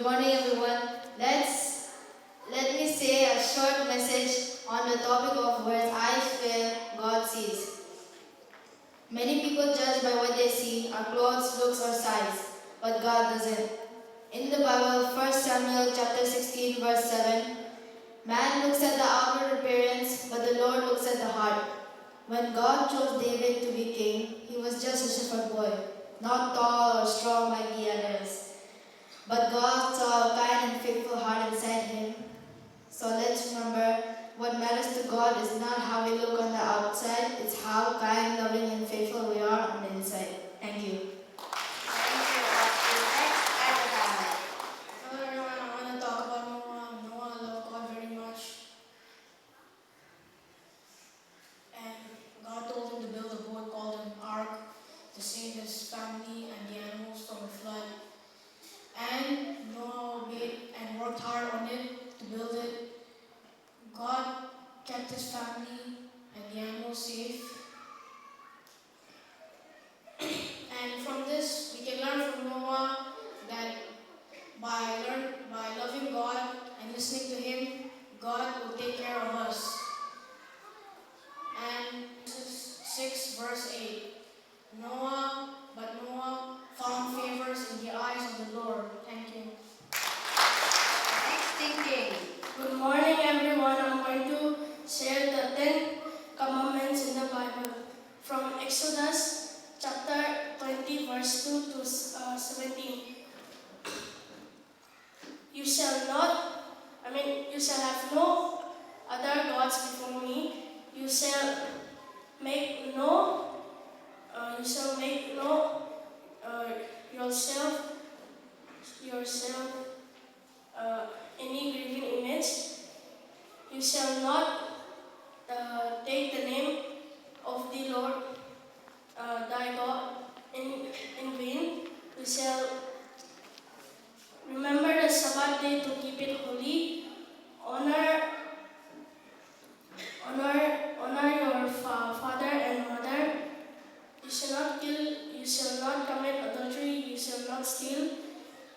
Good morning, everyone. Let's let me say a short message on the topic of where eyes fail, God sees. Many people judge by what they see, our clothes, looks, or size, but God doesn't. In the Bible, First Samuel chapter sixteen, verse seven, man looks at the outward appearance, but the Lord looks at the heart. When God chose David to be king, he was just a shepherd boy, not tall or strong like the others. But God saw a kind and faithful heart inside him. So let's remember, what matters to God is not how we look on the outside, it's how kind, loving, and faithful we are on the inside. Thank you. Thank you, Pastor. Next, Agatha. Hello, everyone. I want to talk about Noah. Noah loved God very much. And God told him to build a boat called an ark to save his family and the animals from the flood. And Noah obeyed and worked hard on it to build it. God kept his family and the animals safe. And from this, we can learn from Noah that by learn by loving God and listening to Him, God will take care of us. And Genesis six verse eight. Noah, but Noah found favors in the eyes of the Lord. Thank you. Next thinking. Good morning, everyone. I'm going to share the Ten Commandments in the Bible from Exodus chapter twenty, verse two to uh, seventeen. You shall not, I mean, you shall have no other gods before me. You shall make no, uh, you shall make no uh, yourself, yourself uh, any graven image. You shall not uh, take the name of the Lord uh, thy God in, in vain. You shall remember the Sabbath day to keep it holy. Honor, honor, honor your fa- father and mother. You shall not kill. You shall not commit adultery. You shall not steal.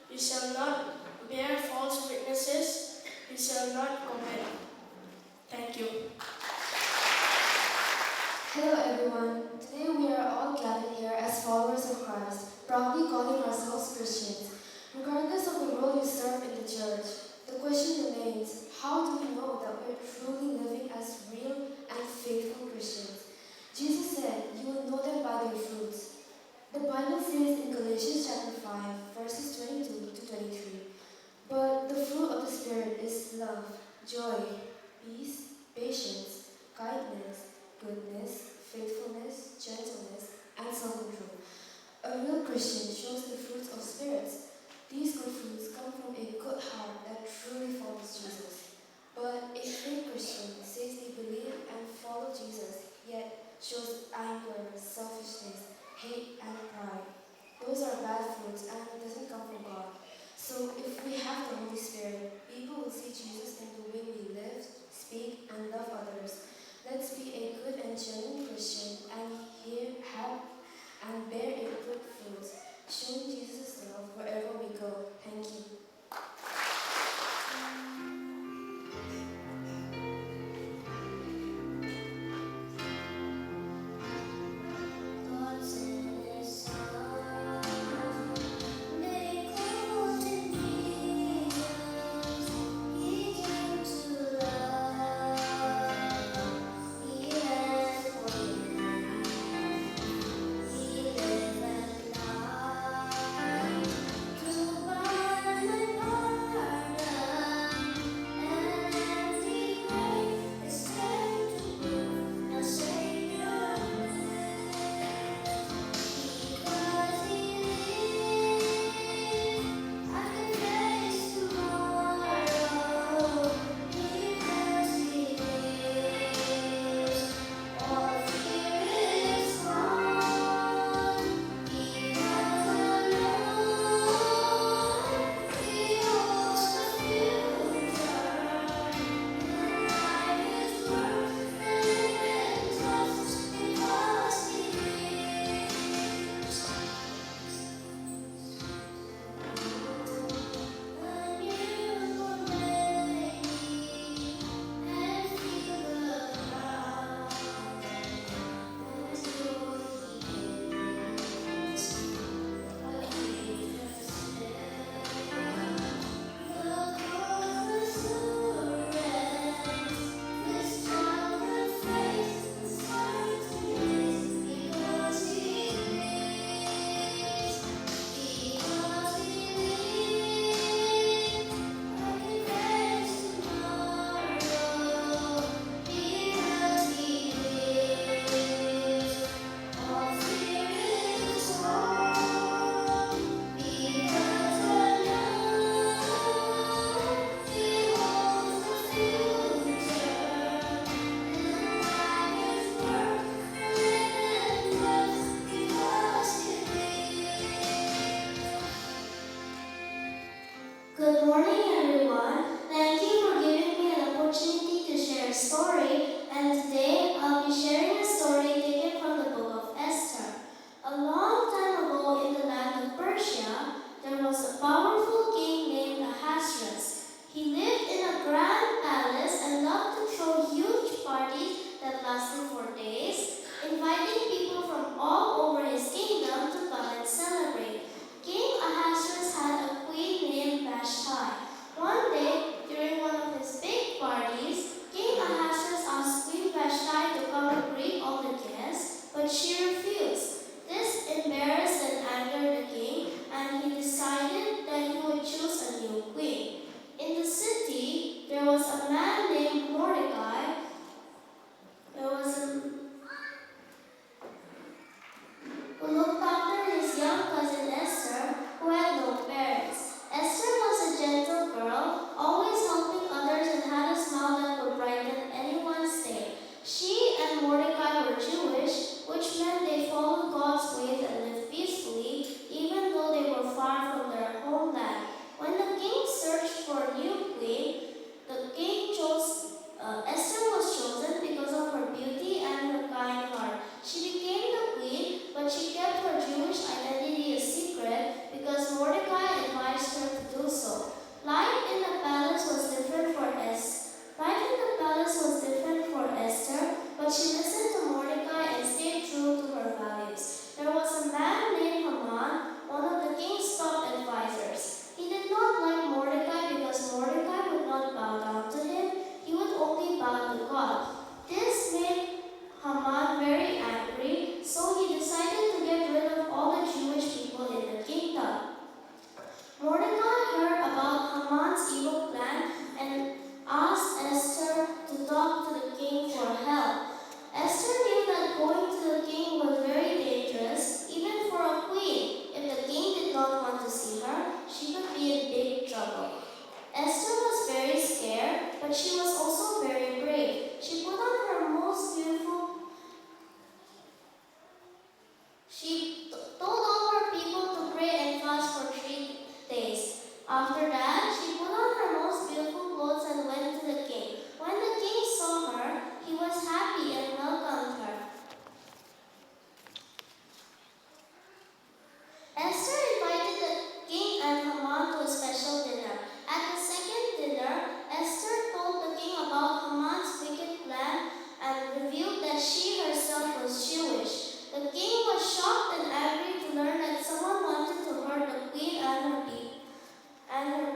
You shall not bear false witnesses. You shall not covet. Thank you. Hello, everyone. Today we are all gathered here as followers of Christ, proudly calling ourselves Christians. Regardless of the role you serve in the church, the question remains, how do we know that we are truly living as real and faithful Christians? Jesus said, "You will know them by their fruits." The Bible says in Galatians chapter five, verses twenty-two to twenty-three, "But the fruit of the Spirit is love, joy, peace, patience, kindness, goodness, faithfulness, gentleness, and self-control." A real Christian shows the fruits of spirits. These good fruits come from a good heart that truly follows Jesus. But a fake Christian says they believe and follow Jesus, yet shows anger, selfishness, hate, and pride. Those are bad fruits and it doesn't come from God. So if we have the Holy Spirit, people will see Jesus in the way we live, speak, and love others. Let's be a good and genuine Christian and hear, have, and bear a good fruit, showing Jesus' love wherever we go. Thank you. After that, she put on her most beautiful clothes and went to the king. When the king saw her, he was happy and welcomed her. Esther invited the king and Haman to a special dinner. At the second dinner, Esther told the king about Haman's wicked plan and revealed that she herself was Jewish. The king was shocked and angry to learn that someone wanted to hurt the queen and her people. And her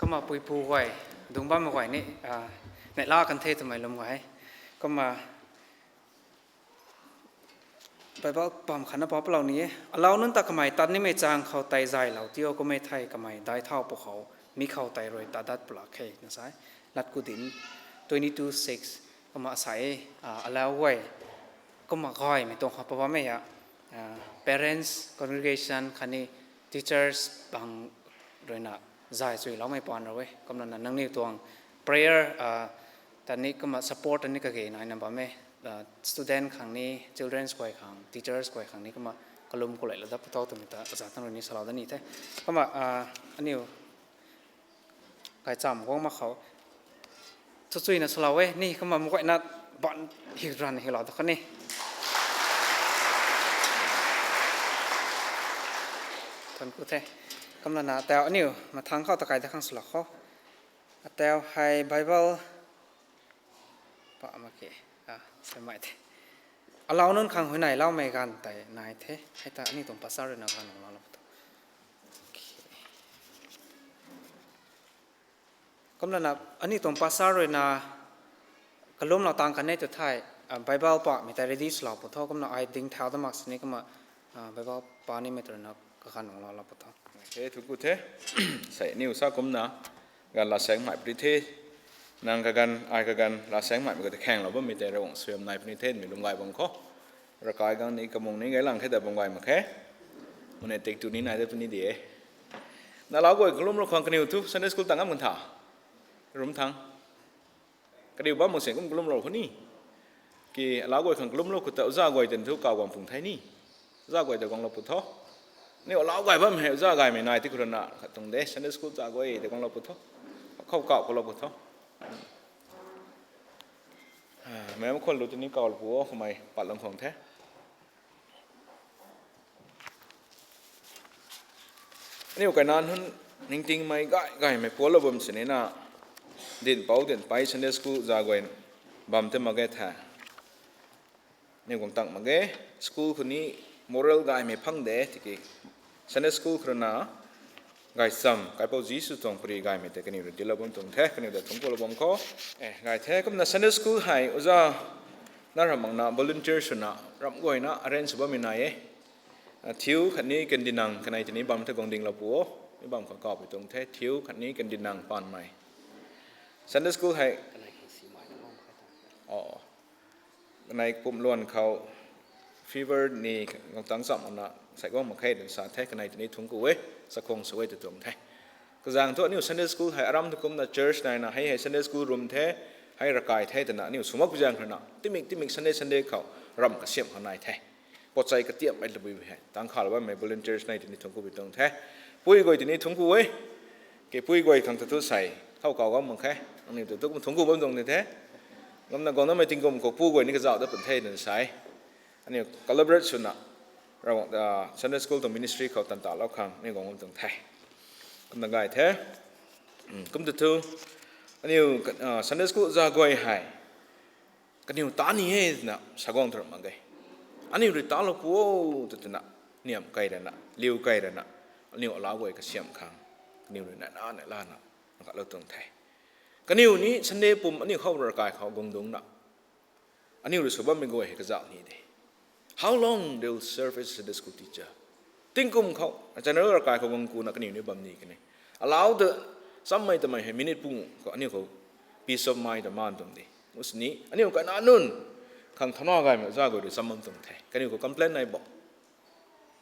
Kumna puipu guay, dung bammei guay ni, ah, neihla kan the twmei lwm guay. Kumna Bible pam khatna pa palou ni e. Alau nunc ta kamei tat nimei chang khou tei zaylou tio, kummei thei kamei daic thau pw khou, mi khou tei rui tat dat pw lak khe na sa e. Latku dinc twenty two six, kumna asai, ah, alau guay, kumna gaymei tuang khou pa bammei a, ah, parents, congregation khatni teachers bang ruina zay chuiloumei paan rou e. Kumna nangniw tuang prayer, ah, ta ni kumna support ta ni kage naina bam e, ah, student khang ni, children's guay khang, teachers guay khang ni kumna kalum khou leilou dat pw tho twmei ta aza tang rui ni salou dat ni the. Kumna, ah, aniu gaychamv guang mak khou, chuchuina salou e ni, kumna meic guayna ban hik ran hiklou ta kha ni. Thuanc ku the. Kumlana tau aniu mathangc khou ta kai da khang swlou khou. Atau hei Bible pa mak ke, ah, samei the. Alau nunc khang huayneyloumei ganv tei nai the. Hei ta aniu tuang pastor ruina ganv nunglou lou pw tho. Kumlana aniu tuang pastor ruina kalumlou tang kan e tw thei, ah, Bible pamei tei ready swlou pw tho. Kumna ai ding thau da mak sini kumna, ah, Bible pa nimei tw ruina kaganv nunglou lou pw tho. E, thuanc ku the. Sei aniu sa kumna ganv laa saengmei puni the. Nang kaganv, ai kaganv laa saengmeimei khou ta khaenglou bammei tei Ravguangc suaihiam nai puni the twmei lwm gay bam khou, ravkai gang ni kamung ni gay lang khe ta bam gay mak khe. Mune tik tu ni nai de puni de. Na alau guay kalumlou khang kaniw thu Sunday school tang ngam kan tha. Rum thang. Kaniw bam mak seng kum kalumlou khou ni. Ki alau guay khang kalumlou khou ta oja guay tei thu kaw guang pung the ni. Oja guay ta guanglou pw tho. Aniu alau guay bam hei oja gaymei nai ti khou ruina khat tuang de, Sunday school oja guay tei guanglou pw tho. Khou kaw kalou pw tho. Ah, mei mak khwan lu tini kawlou pw o, kamei pat lang khwang the. Aniu kaina nunc ningtingmei gay gaymei pualou bam sini na, dinhpouc dinhpei Sunday school oja guay bam tei mak ge the. Aniu guang tang mak ge, school khou ni moral gaymei phang de tiki Sunday school khou ruina gaychamv, Kaipouc Jisu tuang pary gaymei tei kaniw rui dinclou bam tuang the, kaniw ta thuanc kulou bam khou. E, gay the, kumna Sunday school hei oja na ramh makna volunteer swna ramh guayna arrange sw bammei nai e. Ah, thiu khatni kandinang kanei tini bam the guang dinglou pw o. Mi bam khou kawpui tuang the, thiu khatni kandinang paanmei. Sunday school hei, o, kanei pumluan khou fever ni guang tang cham makna sai guang mak khe twna sa the, kanei tini thuanc ku e, chakhwang sw e tw tuang the. Kazaeng thu aniu Sunday school hei aram thu kumna church naina hei hei Sunday school room the, hei ravkai the twna aniu sw mak pui zaeng khou ruina timik timik Sunday Sunday khou ramh kasiamh khou nai the. Pochai katiammei tabui hei tang khalou bammei volunteers nei tini thuanc ku pui tuang the. Pui guay tini thuanc ku e. Kipui guay khang ta thu sei thow kaw guang mak khe. Aniu ta thu kum thuanc ku bam tuang ni the. Kumna guang namei tingkum khou pu guay ni kazauh dat pun the twna sa e. Aniu collaborate swna Ravguangc, ah, Sunday school tuang ministry khou tan talou khang aniu guang bam tuang the. Kumna gay the. Kum ta thu aniu, ah, Sunday school oja guay hei kaniw ta ni e twna sa guang tw ramh mak ge. Aniu rui talou pw o tw twna niamh key rana, liu key rana, aniu alau guay kasiamh khang kaniw rui naina neihlana nkatlou tuang the. Kaniw ni Sunday pum aniu khou ravkai khou guang dungcna aniu rui sw bammei guay hei kazauh ni de. How long they will serve as a Sunday school teacher? Tingkum khou, general ravkai khou guang kuna kaniw ni bam ni kan e. Alau ta chammei tamei hei minute pung khou aniu khou peace of mind ta maan tuang de. Usini aniu kaina nunc khang thana gaymei oja guay rui cham bam tuang the. Kaniw khou complain nai bo.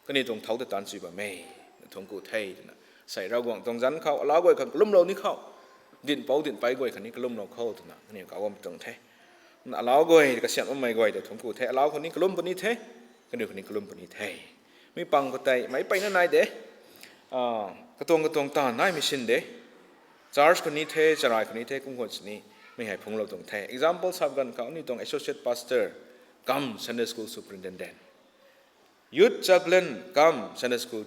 Kaniw tuang thau ta taanc chui bam e, thuanc ku the twna. Sei Ravguangc tuang zanc khou alau guay khang kalumlou ni khou, dinhpouc dinhpei guay khang ni kalumlou khou twna kaniw kaw bam tuang the. Na alau guay kasiamh bammei guay ta thuanc ku the, alau khou ni kalum puni the, kaniw khou ni kalum puni the. Mi pang khou tei meic peyna nai de, ah, katuang katuang taanv naimei sin de. Church khou ni the, charai khou ni the, kum khwan sini mi hei phungclou tuang the. Example sap ganv khou aniu tuang associate pastor cum Sunday school superintendent, youth chaplain cum Sunday school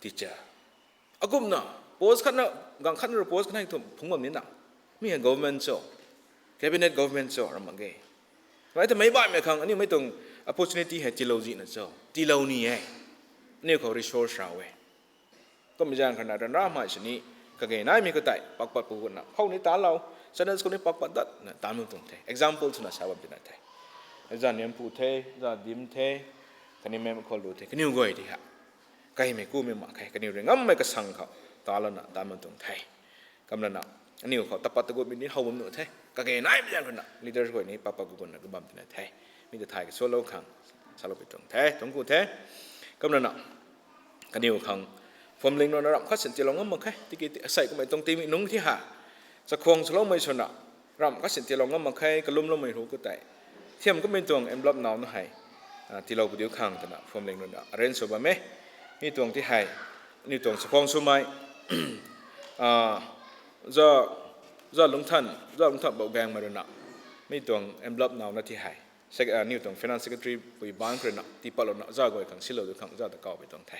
teacher. Akumna post khatna, ganv khatna rui post kanei thu phungc bam nina, mi hei government cho, cabinet government cho ramh mak ge. Mei ta meic baihmei khang aniu mei tuang opportunity hei tiilou zihna cho, tiilou ni e. Aniu khou resource ra e. Kummei zaeng khana ranramei sini Kage naimei khou tei pakpat pu gutna khou ni talou, Sunday school ni pakpat datna tanmei tuang the. Example swna sa bam tina the. Za Niampu the, za Dim the, khatni Mem Khollu the, kaniw guay ti ha. Kaimei kumei mak khe, kaniw rui ngammei kasang khou talouna tanmei tuang the. Kumlana, aniw khou tapat tagutmei ni how bam nuh the. Kage naimei zaeng rui na, leaders guay ni pakpat gu gutna gu bam tina the. Mi ta thay kasulou khang, salou pi tuang the, tuang ku the. Kumlana, kaniw khang, phwamling rui na ramh khat sin tiilou ngam mak khe, tiki ti, asei kummei tuang tingmik nungc ti ha. Chakhwang swloumei swna, ramh khat sin tiilou ngam mak khe, kalumloumei hu khou tei. Thiam kummei tuang envelope now na hei, tiilou pu diu khang twna, phwamling rui na, arrange sw bam e. Mi tuang ti hei, aniw tuang chakhwang swmei, za, za Lungthan, za Lungthan Bougaengmei rui na, mi tuang envelope now na ti hei. Aniw tuang finance secretary pui bank rui na, tiipatlouna, za guay khang silou diu khang, za ta kaw pi tuang the.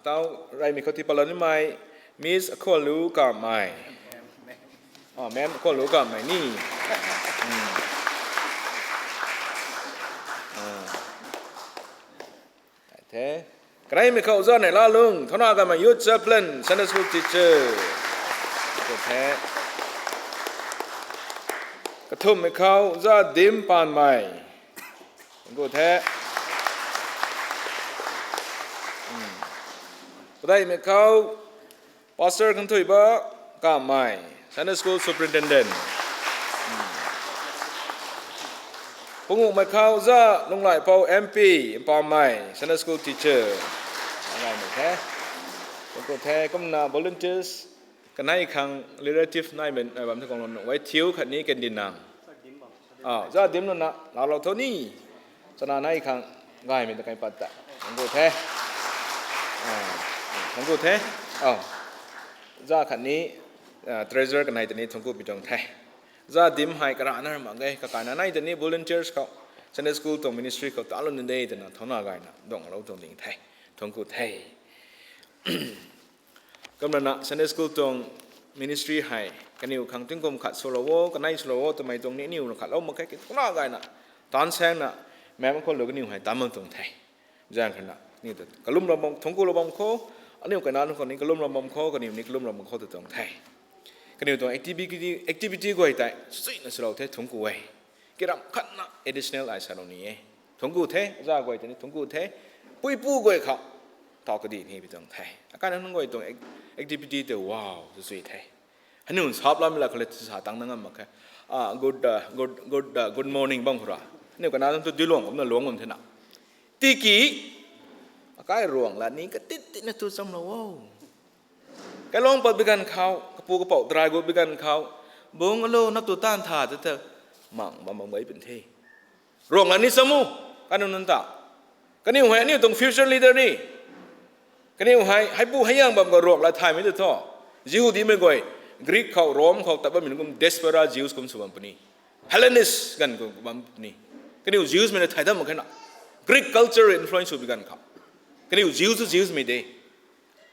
Tau, reymei khou tiipatlou nimei, Miss Akhwanlu Kamei. Ma'am Akhwanlu Kamei ni. Kaneimei khou za Nei Lalung, Thana Kamei Youth Chaplain, Sunday School Teacher. Kathumhmei khou za Dim Panmei. Tuang ku the. Padeihmei khou Pastor Khangthuiba Kamei, Sunday School Superintendent. Panguhmei khou za Lunglaipou M P Mpamei, Sunday School Teacher. Tuang ku the, kumna volunteers kanei khang relative nai bam the kang lou nuh e, Thiu khatni Kendinang. Za Dimluna laalou tho ni. Chana nei khang gaymei ta kai pat ta, tuang ku the. Tuang ku the. Za khatni treasurer kanei ta ni tuang ku pi tuang the. Za Dim hei karana mak ge, kakaina nei ta ni volunteers khou, Sunday School tuang ministry khou talou ni de twna thauna gayna duanglou tuang ding the. Tuang ku the. Kumlana Sunday School tuang ministry hei kaniw khang tingkum khat swlou o, kanei swlou o twmei tuang ni aniw na khatlou mak khe, ki thauna gayna, taanv saengna, Ma'am Akhwanlu kaniw hei tan bam tuang the. Zaeng khatna aniw ta kalumlou bam, tuang kulou bam khou, aniw kaina nunc khou ni kalumlou bam khou, kaniw ni kalumlou bam khou ta tuang the. Kaniw tuang activity, activity guay tei suina swlou the, tuang ku e. Kiram khatna additional ai salou ni e. Tuang ku the, za guay tei ni tuang ku the. Puipu guay khou, tau kadi ni pi tuang the. Akana nunc guay tuang activity tei wow, sw sui the. Aniw sap lam la khou le sa tang na ngam mak khe. Good morning bam khou ra, aniw kaina nunc tu duiluang kumna luang bam thena. Tiki, akai ruang la ni katit tina tu chamlou o. Kailuang pat bi ganv khou, kapu kapouc darai gut bi ganv khou, bung alo nap tu taanv tha ta ta, mang bam bam gay pun the. Ruang la ni cham o, kaniw nunc ta. Kaniw hei aniw tuang future leader ni. Kaniw hei, heipu heiyang bam khou ruang la thaymei ta thu. Jihudimei guay, Greek khou, Rome khou tat bammei nunc kum diaspora Jews kum sw bam puni. Hellenist ganv khou bam puni. Kaniw Jews mei na thay dam mak khe na. Greek culture influence sw bi ganv khou. Kaniw Jews tu Jews mei de.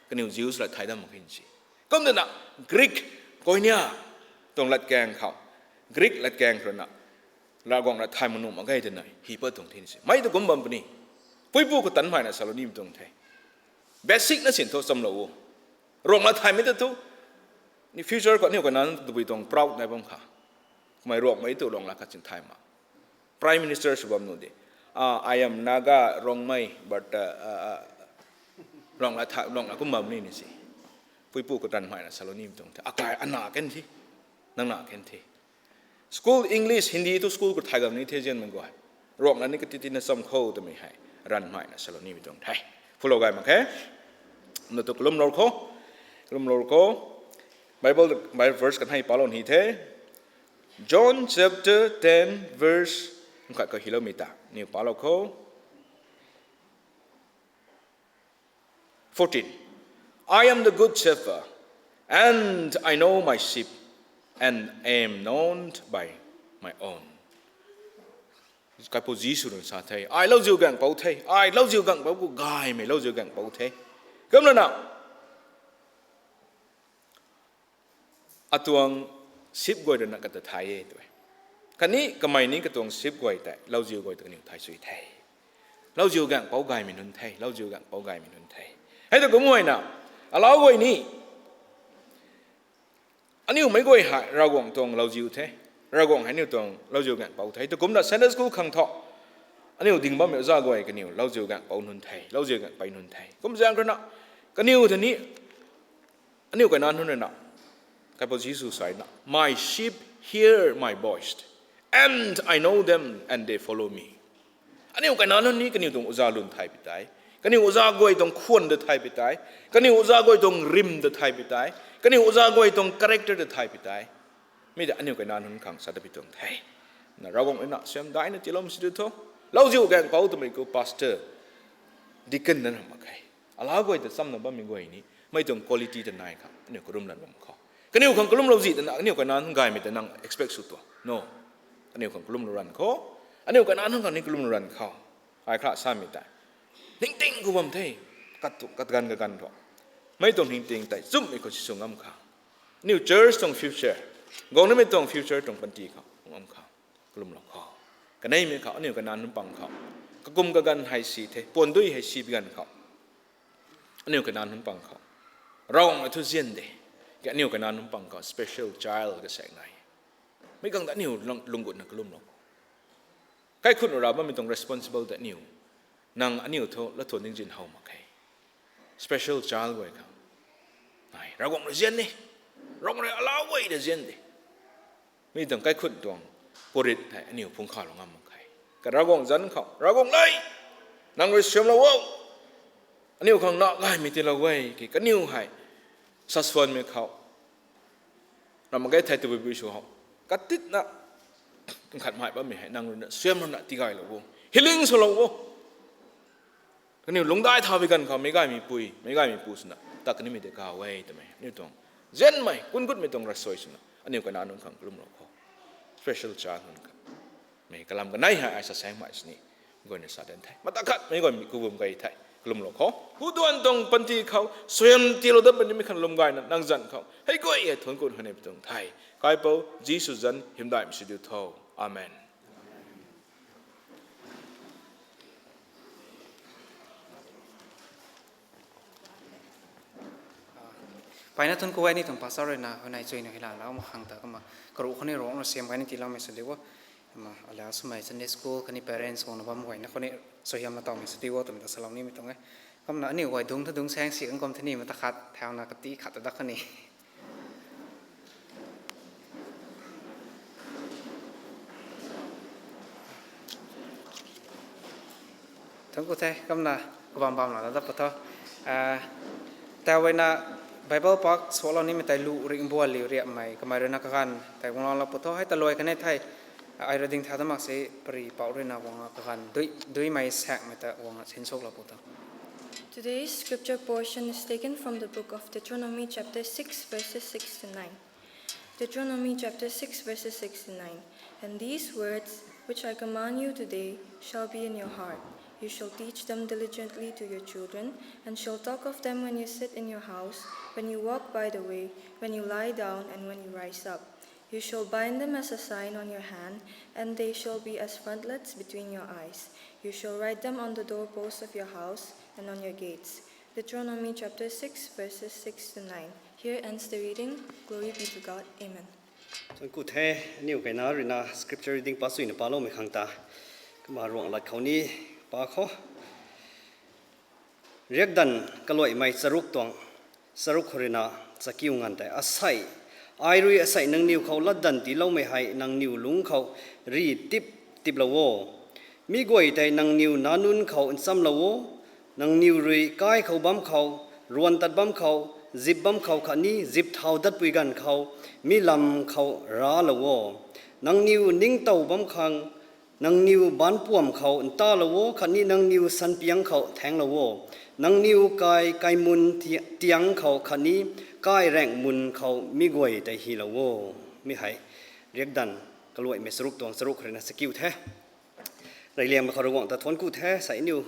Kaniw Jews la thay dam mak khe si. Kumna, Greek, Koine tuang latkaeng khou, Greek latkaeng khou rui na, Ravguangc la thay mak nuh mak ge twna hi pat tuang the si. Mei ta kum bam puni. Puipu khou tanmei na salou ni tuang the. Basic na sin thu chamlou o. Ruang la thaymei ta thu, ni future khou aniw kaina tabui tuang proud nai bam kha. Kummei Ruangmei tu ruang la khat sin thay ma. Prime Minister sw bam nuh de. I am Naga Ruangmei, but ruang la kum bam ni ni si. Puipu khou tanmei na salou ni tuang the. Akai ana kan the. Nang na kan the. School English, Hindi tu school khou thay gam ni the zianmei guay. Ruang la ni kati tina cham khou twmei hei ranmei na salou nimei tuang the. Phulou gay mak khe. Na tu kalumlou khou, kalumlou khou, Bible verse kanei palou ni the. John chapter ten verse khat khou hiloumei ta niw palou khou. Fourteen. I am the good shepherd, and I know my sheep, and am known by my own. Kaipu Jisu rui sa the, ai lauziu gaengpou the, ai lauziu gaengpou khou gaymei lauziu gaengpou the. Kumlana, atuang sip guay rui na kata thay e tw e. Khatni kamei ni katuang sip guay tei lauziu guay ta kaniw thay sui the. Lauziu gaengpou gaymei nunc the, lauziu gaengpou gaymei nunc the. Hei ta kum guayna, alau guay ni, Aniu meic guay hei Ravguangc tuang lauziu the. Ravguangc hei aniu tuang lauziu gaengpou the. Tw kumna Sunday school khang thu, aniu ding bammei oja guay kaniw lauziu gaengpou nunc the, lauziu gaengpei nunc the. Kum zaeng rui na, kaniw ta ni, aniu kainan nunc rui na, Kaipouc Jisu sa na, My sheep hear my voice, and I know them, and they follow me. Aniu kainan nunc ni kaniw tuang oja lun thay pi tei, kaniw oja guay tuang khwan ta thay pi tei, kaniw oja guay tuang rim ta thay pi tei, kaniw oja guay tuang character ta thay pi tei, mi ta aniu kainan nunc khang sa ta pi tuang the. Na Ravguangc rui na suaihiam daina tiiloumei sw diu tho. Lauziu gaengpou twmei khou pastor, deacon na ram mak khe. Alau guay ta chamna bammei guay ni, mei tuang quality ta nai khang aniu kalum lan bam khou, kaniw khang kalumlou zi ta na, aniu kainan nunc gaymei ta nang expect sw tuang no. Kaniw khang kalumlou ran khou, aniu kainan nunc khang ni kalumlou ran khou, ai kha samei tei, ningting khou bam the. Kat tu, kat ganv kaganv thu, mei tuang ningting tei chumhmei khou si sw ngam khang, aniu church tuang future, guang nimei tuang future tuang panty khou ngam khang kalumlou khou, kaneimei khou aniu kainan nunc pang khou, kakum kaganv hei si the, puan dui hei si pi ganv khou, aniu kainan nunc pang khou, Ravguangc thu zian de, ke aniu kainan nunc pang khou special child kasaek nai. Mei khang ta aniu lung- lungc gutna kalumlou khou, kaikhunc ra bammei tuang responsible ta aniu, nang aniu thu lathuan ding zin how mak khe. Special child guay khang nai, Ravguangc rui zian ni, Ravguangc rui alau guay ta zian de. Mi tuang kaikhunc tuang purit hei aniu phungc khalou ngam mak khe. Ka Ravguangc zanc khou, Ravguangc le, nang rui suaihiamlou o, aniu khang na gaymei tiilou e, ki kaniw hei sasuanmei khou, ram mak ge thei tabui bui sw how, katitna nkhat mei bammei hei nang rui na suaihiam rui na tigaylou o, healing swlou o. Kaniw lungcdai tha bi ganv khou meic gaymei pui, meic gaymei pu swna ta kanimei de kaw e twmei aniu tuang zianmei kun gutmei tuang ravsuai swna aniu kainan nunc khang kalumlou khou, special child nunc khang, mei kalam kanei hei ai sa saengmei sini, guayna sa dan the, mata khat meic guay mi kubum key the, kalumlou khou, huduan tuang panty khou suaihiam tiilou dat puni mei khang lwm gayna nang zanc khou hei guay hei thuanc ku hei ni pi tuang the. Kaipouc Jisu zanc hymdaihmei sw diu tho. Amen. Mpeyna thuanc ku e, ni tuang pastor rui na huayney chuina hei laalou mak khang ta kumna karuh khou ni Ravguangc rui suaihiam gayna tiiloumei sw diu o. Kumna alau swmei Sunday school khatni parents guangna bam guayna khou ni suaihiam na tawmei sw diu o twmei ta salou nimei tuang e. Kumna aniu guay dungc thu dungc saeng si kan kum the ni, mata khat thauna kati khat ta dak kha ni. Thuanc ku the, kumna kabam bam lana dat pu tho. Tau e na, Bible pak sualou nimei tei lu ringh bua liu riapmei kamei rui na kaganv tei guanglou pu tho. Hei ta luai kan e thei, ai rui ding thau ta mak se, pary pouc rui na guang kaganv dui, duimei saekmei ta guang sinsuklou pu tho. Today's scripture portion is taken from the book of Deuteronomy chapter six, verses six to nine. Deuteronomy chapter six, verses six to nine. And these words which I command you today shall be in your heart. You shall teach them diligently to your children, and shall talk of them when you sit in your house, when you walk by the way, when you lie down, and when you rise up. You shall bind them as a sign on your hand, and they shall be as frontlets between your eyes. You shall write them on the doorposts of your house and on your gates. Deuteronomy chapter six, verses six to nine. Here ends the reading. Glory be to God. Amen. Thuanc ku the, aniu kayna rui na scripture reading pa suina paloumei khang ta. Kumna Ruanglat khou ni pa khou. Riakdanv kaluaimei charuk tuang, charuk khou rui na chakiu nganv tei asei. Ai rui asei nangniw khou latdanv tiiloumei hei nangniw lungc khou ri tip tiplou o. Mi guay tei nangniw nac nunc khou nchamlou o. Nangniw rui kai khou bam khou, ruan tat bam khou, zip bam khou khatni zip thau datpui ganv khou, mi lam khou raclou o. Nangniw ningtow bam khang, nangniw baanc puam khou ntalou o khatni nangniw sanpiang khou thaenglou o. Nangniw kai kaimun ti- tiang khou khatni kai raengh mun khou mi guay tei hylou o. Mi hei Riakdanv kaluaimei charuk tuang charuk khou rui na chakiu the. Reyliangmei khou Ravguangc ta thuanc ku the, sei aniu,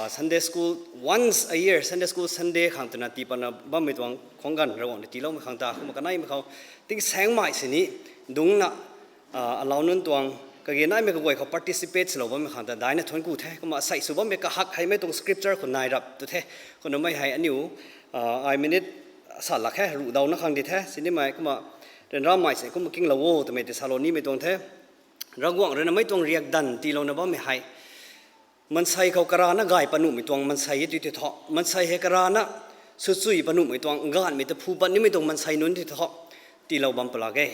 Sunday school, once a year Sunday school Sunday khang twna tii patna bammei tuang khwang ganv Ravguangc ni tiiloumei khang ta kumna kaneimei khou tingsaengmei sini dungcna, alau nunc tuang kage naimei kaguay khou participate swlou bammei khang ta daina thuanc ku the. Kumna asei sw bammei kahak hei mei tuang scripture khou nai rap tu the. Kumna mei hei aniu, ai minute sa lak khe, ruh dauna khang di the, sinimei kumna, ryanramei se kumna kinglou o twmei tei salou nimei tuang the. Ravguangc rui na mei tuang riakdanv tiilouna bammei hei, maansei khou karana gay pat nuhmei tuang maansei e tu tei thu, maansei hei karana swchui pat nuhmei tuang, gaanhmei ta phu pat nimei tuang maansei nunc tei thu, tiilou bam palak e.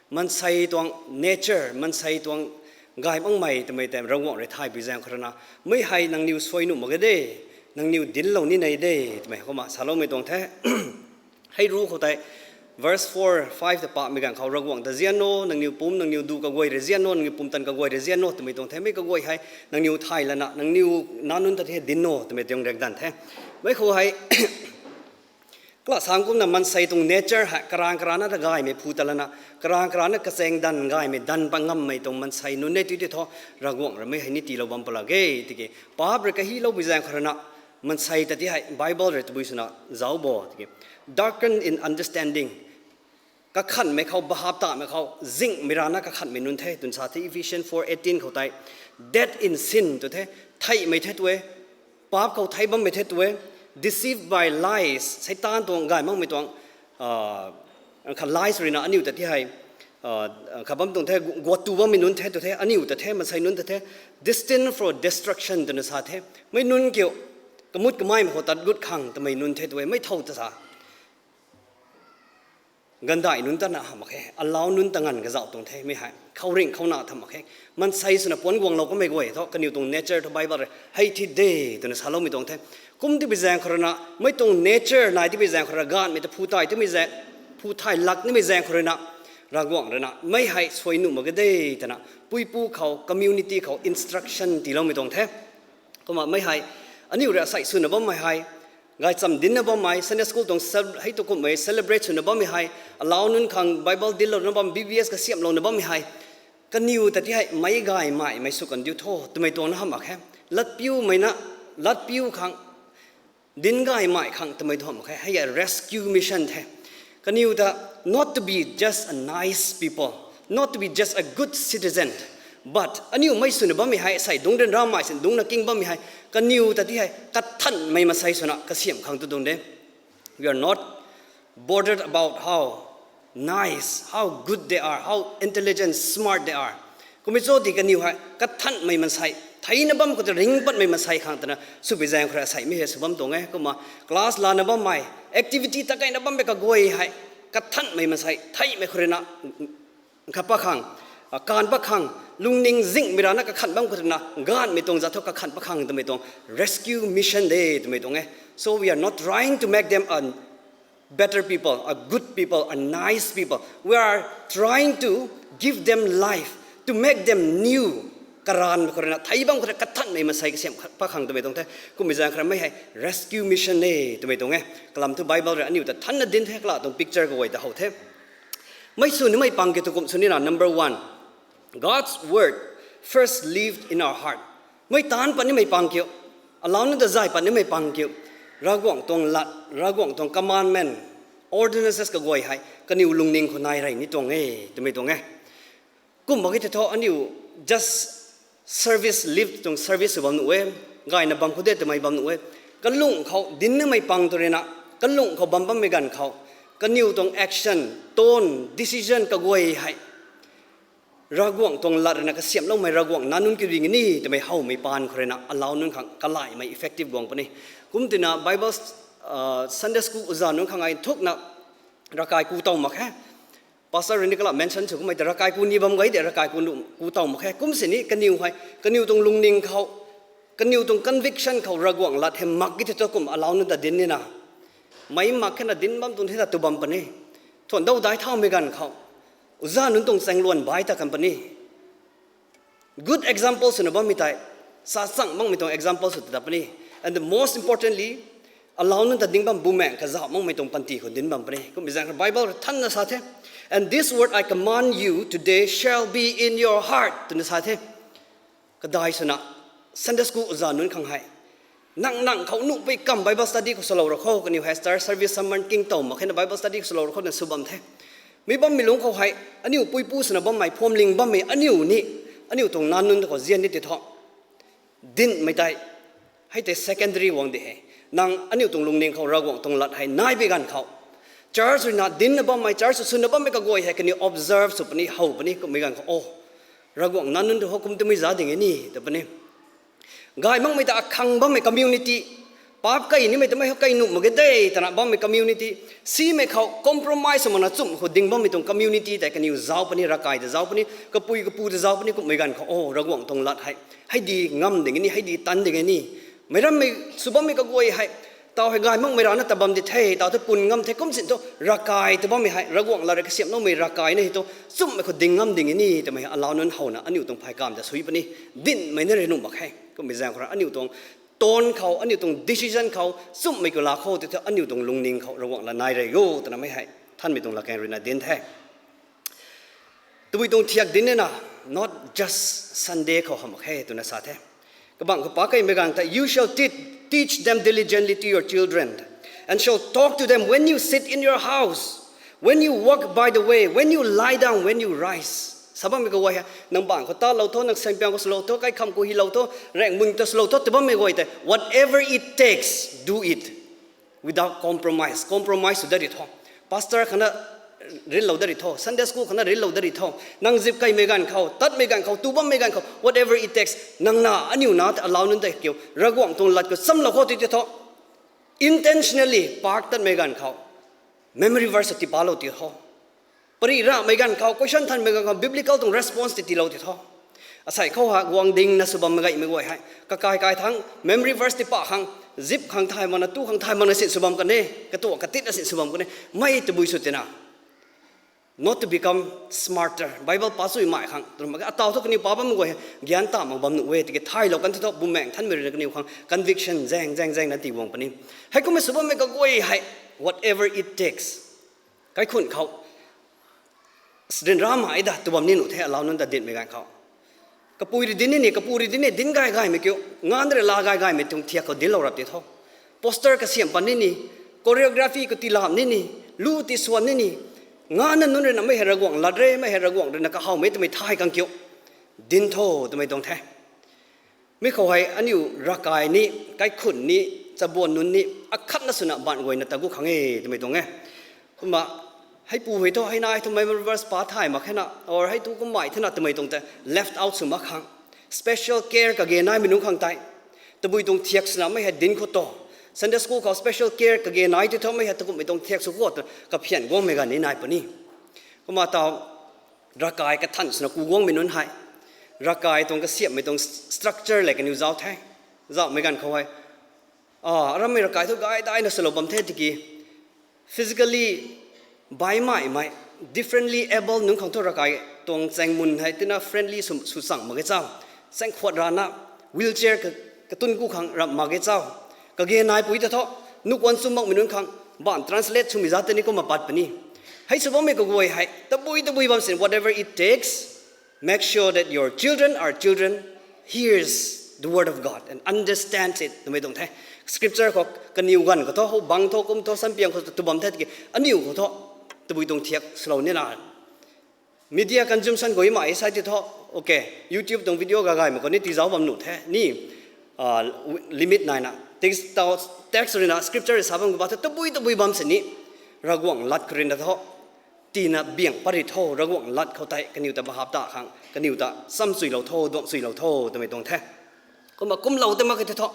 Maansei tuang nature, maansei tuang gay makmei twmei tei Ravguangc rui thay pui zaeng khou rui na, mei hei nangniw suai nuh mak ge de, nangniw dinclou ni nei de, twmei kumna saloumei tuang the. Hei ru khou tei, verse four, five ta pamei ganv khou Ravguangc ta zian o, nangniw pumc, nangniw du kaguay rui zian o, nangniw pumtan kaguay rui zian o, twmei tuang the. Mei kaguay hei nangniw thay lana, nangniw nac nunc ta tei hei dinc o, twmei tuang riakdanv the. Mei khou hei, kala sang kumna maansei tuang nature hei, karan karana ta gaymei phu ta lana, karan karana kachaeng danv gaymei danv pat ngammei tuang maansei nunc e tu tei thu, Ravguangc rui mei hei ni tiilou bam palak e, tiki, paap rui kahilou pui zaeng khou rui na, maansei ta tei hei, Bible rui tabui swna zauc bo, tiki, darkened in understanding, kakhanhmei khou, bahap tamei khou, zingmei rana kakhanhmei nunc the, twna sa the, Ephesians four eighteen khou tei, dead in sin tw the, theihmei the tu e, paap khou thei bammei the tu e, deceived by lies, Seitaan tuang gay makmei tuang, kha lies rui na aniu ta tei hei, kha bam tuang the, guat tu bammei nunc the tu the, aniu ta the, maansei nunc ta the, destined for destruction twna sa the, mei nunc kiu, kamut kamaimei khou tat gut khang twmei nunc the tu e, mei thow ta sa Gandaih nunc ta na hamh mak khe, alau nunc ta nganv kazauh tuang the, mei hei khouringh khou na tha mak khe. Maansei swna puanc guanglou kamei guay thu, kaniw tuang nature thu Bible rui hei thi de, twna saloumei tuang the. Kum tipui zaeng khou rui na, mei tuang nature nai tipui zaeng khou rui na, gaanhmei ta phu thay timei zaeng, phu thay lak nimei zaeng khou rui na, Ravguangc rui na mei hei suai nuh mak ge de, twna puipu khou, community khou instruction tiiloumei tuang the. Kumna mei hei, aniu rui asei swna bammei hei, gaychamv dincna bammei, Sunday school tuang cel-, hei tu kumhmei celebrate swna bammei hei, alau nunc khang Bible dinclouna bam, B B S kasiamhlouna bammei hei, kaniw ta tei hei meic gaymei mei sw kan diu tho twmei tuang na hamh mak khe. Latpiumei na, latpiu khang, dinc gaymei khang twmei tuang hamh mak khe. Hei a rescue mission the. Kaniw ta not to be just a nice people, not to be just a good citizen, but aniu mei swna bammei hei, sei dungc ryanramei sin dungcna king bammei hei, kaniw ta tei hei kathanhmei maansei swna kasiamh khang tu tuang de. We are not bothered about how nice, how good they are, how intelligent, smart they are. Kumhmei cho di kaniw hei kathanhmei maansei, theina bam khou ta ring patmei maansei khang twna swpui zaeng khou rui aseimei hei sw bam tuang e. Kumna class lana bammei, activity ta kaina bammei kaguay hei kathanhmei maansei, theihmei khou rui na khat pat khang, kaanv pat khang, lungning zingmei rana kakhanh bam khou rui na, gaanhmei tuang zat thu kakhanh pat khang twmei tuang rescue mission de twmei tuang e. So we are not trying to make them a better people, a good people, a nice people. We are trying to give them life, to make them new. Karanv khou rui na, thei bam khou rui kathanhmei maansei kasiamh pat khang twmei tuang the. Kumhmei zaeng khou rui mei hei rescue mission e twmei tuang e. Kalam thu Bible rui aniu ta thanna dinc the, kala tuang picture kaguay ta how the. Mei sw nimei pang kiu tu kum sw nina, number one, God's word first lived in our heart. Mei taanc pat nimei pang kiu, alau nunc ta zay pat nimei pang kiu, Ravguangc tuang lat, Ravguangc tuang commandment, ordinances kaguay hei kaniw lungning khou nai rey ni tuang e twmei tuang e. Kum mak ge tei thu aniu just service, live tuang service sw bam nuh e, gayna bam khou de twmei bam nuh e. Kalung khou dinc nimei pang tu rui na, kalung khou bam bammei ganv khou, kaniw tuang action, tone, decision kaguay hei Ravguangc tuang lat rui na kasiamhloumei, Ravguangc nac nunc kiu ring ni twmei howmei paan khou rui na alau nunc khang kalaihmei effective guang puni. Kum tina Bible, Sunday school uza nunc khang ai nthukna ravkai ku tow mak khe. Pastor rui ni kala mention sw kummei ta ravkai ku ni bam gay de, ravkai ku, ku tow mak khe. Kum sini kaniw hei, kaniw tuang lungning khou, kaniw tuang conviction khou Ravguangc lat hei mak ge tei thu kum alau nunc ta dinc nina, meic mak khe na dinc bam tuang the ta tu bam puni. Thuan dau dai thaumei ganv khou, uza nunc tuang chaengluan bai ta kan puni. Good example swna bammei tei, sa chang makmei tuang example sw ta puni. And the most importantly, alau nunc ta dinc bam bumaengc kazauh makmei tuang panty khou dinc bam puni. Kummei zaeng khou Bible rui thanna sa the, And this word I command you today shall be in your heart, twna sa the. Kadai swna, Sunday school uza nunc khang hei, nang nang khou nuhpui kam Bible study khou swlou ra khou, kaniw hei star service sermon king tow mak khe na Bible study khou swlou ra khou na sw bam the. Mi bammei lungc khou hei, aniu puipu swna bammei, phuamling bammei aniu ni, aniu tuang nac nunc khou zian ni tei thu, dinhmei tei, hei tei secondary guang di he. Nang aniu tuang lungning khou Ravguangc tuang lat hei nai bi ganv khou, Church ruina dinna bammei, church swna bammei kaguay hei kaniw observe sw puni, how puni, kummei ganv khou, o, Ravguangc nac nunc tu hou kum twmei za ding e ni, tw puni. Gay makmei ta akhang bammei community, paap kai nimei twmei hou kai nuh mak ge de, twna bammei community, simei khou compromise makna chumh khou ding bammei tuang community tei kaniw zauc puni, ravkai ta zauc puni, kapui kapu ta zauc puni, kummei ganv khou, o, Ravguangc tuang lat hei, hei di ngam ding e ni, hei di tan ding e ni. Meic rammei sw bammei kaguay hei, tau hei gay makmei rana ta bam di the, tau the pun ngam the kum sin thu, ravkai tw bammei hei, Ravguangc lat rui kasiamhloumei ravkai na hei thu, chumhmei khou ding ngam ding e ni, twmei hei alauc nunc howna aniu tuang phay kam ta sui puni, dinhmei na rui nuh mak khe. Kummei zaeng khou rui aniu tuang tone khou, aniu tuang decision khou, chumhmei khou laa khou, tei thu aniu tuang lungning khou Ravguangc lat nai rey o, twna mei hei, thanmei tuang latkaeng ruina dinc the. Tabui tuang thiak dinc e na, not just Sunday khou hamh mak khe twna sa the. Kabangc khou paap kaimei ganv ta, you shall teach, teach them diligently to your children, and shall talk to them when you sit in your house, when you walk by the way, when you lie down, when you rise. Sa bammei kaguay hei, nang bangc khou talou tho, nang saengpiang khou swlou tho, kaikham khou hylou tho, raengmun ta swlou tho, tw bammei guay tei, whatever it takes, do it without compromise. Compromise sw dat ri tho. Pastor khana rinlou dat ri tho, Sunday school khana rinlou dat ri tho, nang zip kaimei ganv khou, tatmei ganv khou, tu bammei ganv khou, whatever it takes, nang na, aniu na, alauc nunc tei kiu, Ravguangc tuang lat khou chamlou khou ti ti tho. Intentionally paap tatmei ganv khou, memory verse tipatlou ti tho. Pary rahmei ganv khou, question thanmei ganv khou, biblical tuang response ti tiilou ti tho. Asei khou ha guang dingna sw bammei gaymei guay hei, kakai kai thangc memory verse tipa khang, zip khang thay makna, tu khang thay makna sin sw bam kan e, katuak katit na sin sw bam kan e, mei tabui sw tina. Not to become smarter. Bible pa chui mai khang, twna mak ge, atau thu kaniw pa bammei guay hei, gyan ta mak bam nuh e, tiki thaylou kan ti tho, Bumaengh Nthanmei ruina kaniw khang conviction zaeng, zaeng, zaengna tii guang puni. Heikummei sw bammei kaguay hei, whatever it takes. Kaikhun khou, ryanramei da, tw bam ni nuh the, alauc nunc ta dinhmei ganv khou. Kapui rui dinc ni, kapu rui dinc ni, dinc gay gaymei kiu, nganv rui laa gay gaymei tuang thiak khou dinclou rap ti tho. Poster kasiamh pan ni ni, choreography khou tiilam ni ni, lu tiswan ni ni, nganvna nunc ruina mei hei Ravguangc lat re, mei hei Ravguangc ruina kahawmei twmei thay khang kiu dinc tho, twmei tuang the. Mi khou hei aniu ravkai ni, kaikhun ni, chabuan nunc ni, akhatna swna baanc guayna ta gu khang e, twmei tuang e. Kumna, heipu hei thu, hei nai thu memory verse pa thay mak khe na, or hei tu kummei thena twmei tuang tei left out sw mak khang. Special care kage naimei nunc khang tei, tabui tuang thiak swna mei hei dinc khou tho. Sunday school khou special care kage nai ti tho, mei hei takumhmei tuang thiak sw khou tw kaphian guangmei ganv ni nai puni. Kumna tau, ravkai kathan swna ku guangmei nunc hei, ravkai tuang kasiamhmei tuang structure lev kaniw zauc the. Zauhmei ganv khou hei, a, arammei ravkai thu gay daina swlou bam the tiki, physically baihmei, differently able nunc khang thu ravkai tuang chaeng mun hei tina friendly sw, sw chang mak ge cha. Chaeng khuat rana, wheelchair ka, katun ku khang ramh mak ge cha. Kage naipui ta thu, nuh kuan chu makmei nunc khang, baanc translate swmei za tei ni kumna pat puni. Hei sw bammei kaguay hei, tabui tabui bam sin, whatever it takes, make sure that your children, our children, hears the word of God and understands it, twmei tuang the. Scripture khou kaniw ganv khou thu, hou bang tho, kum tho, sanpiang khou tw bam the tiki, aniu khou thu, tabui tuang thiak swlou nina. Media consumption khou i mai sa ti tho, okay, YouTube tuang video gagaymei khou ni tizauc bam nuh the ni, limit naina. Text ruina, scripture sa bam khou ba thu, tabui tabui bam sini, Ravguangc lat khou ruina tho, tina biang pat ri tho, Ravguangc lat khou tei kaniw ta bahap ta khang, kaniw ta cham chuilou tho, duang chuilou tho, twmei tuang the. Kumna kumlou tei mak khe ti tho,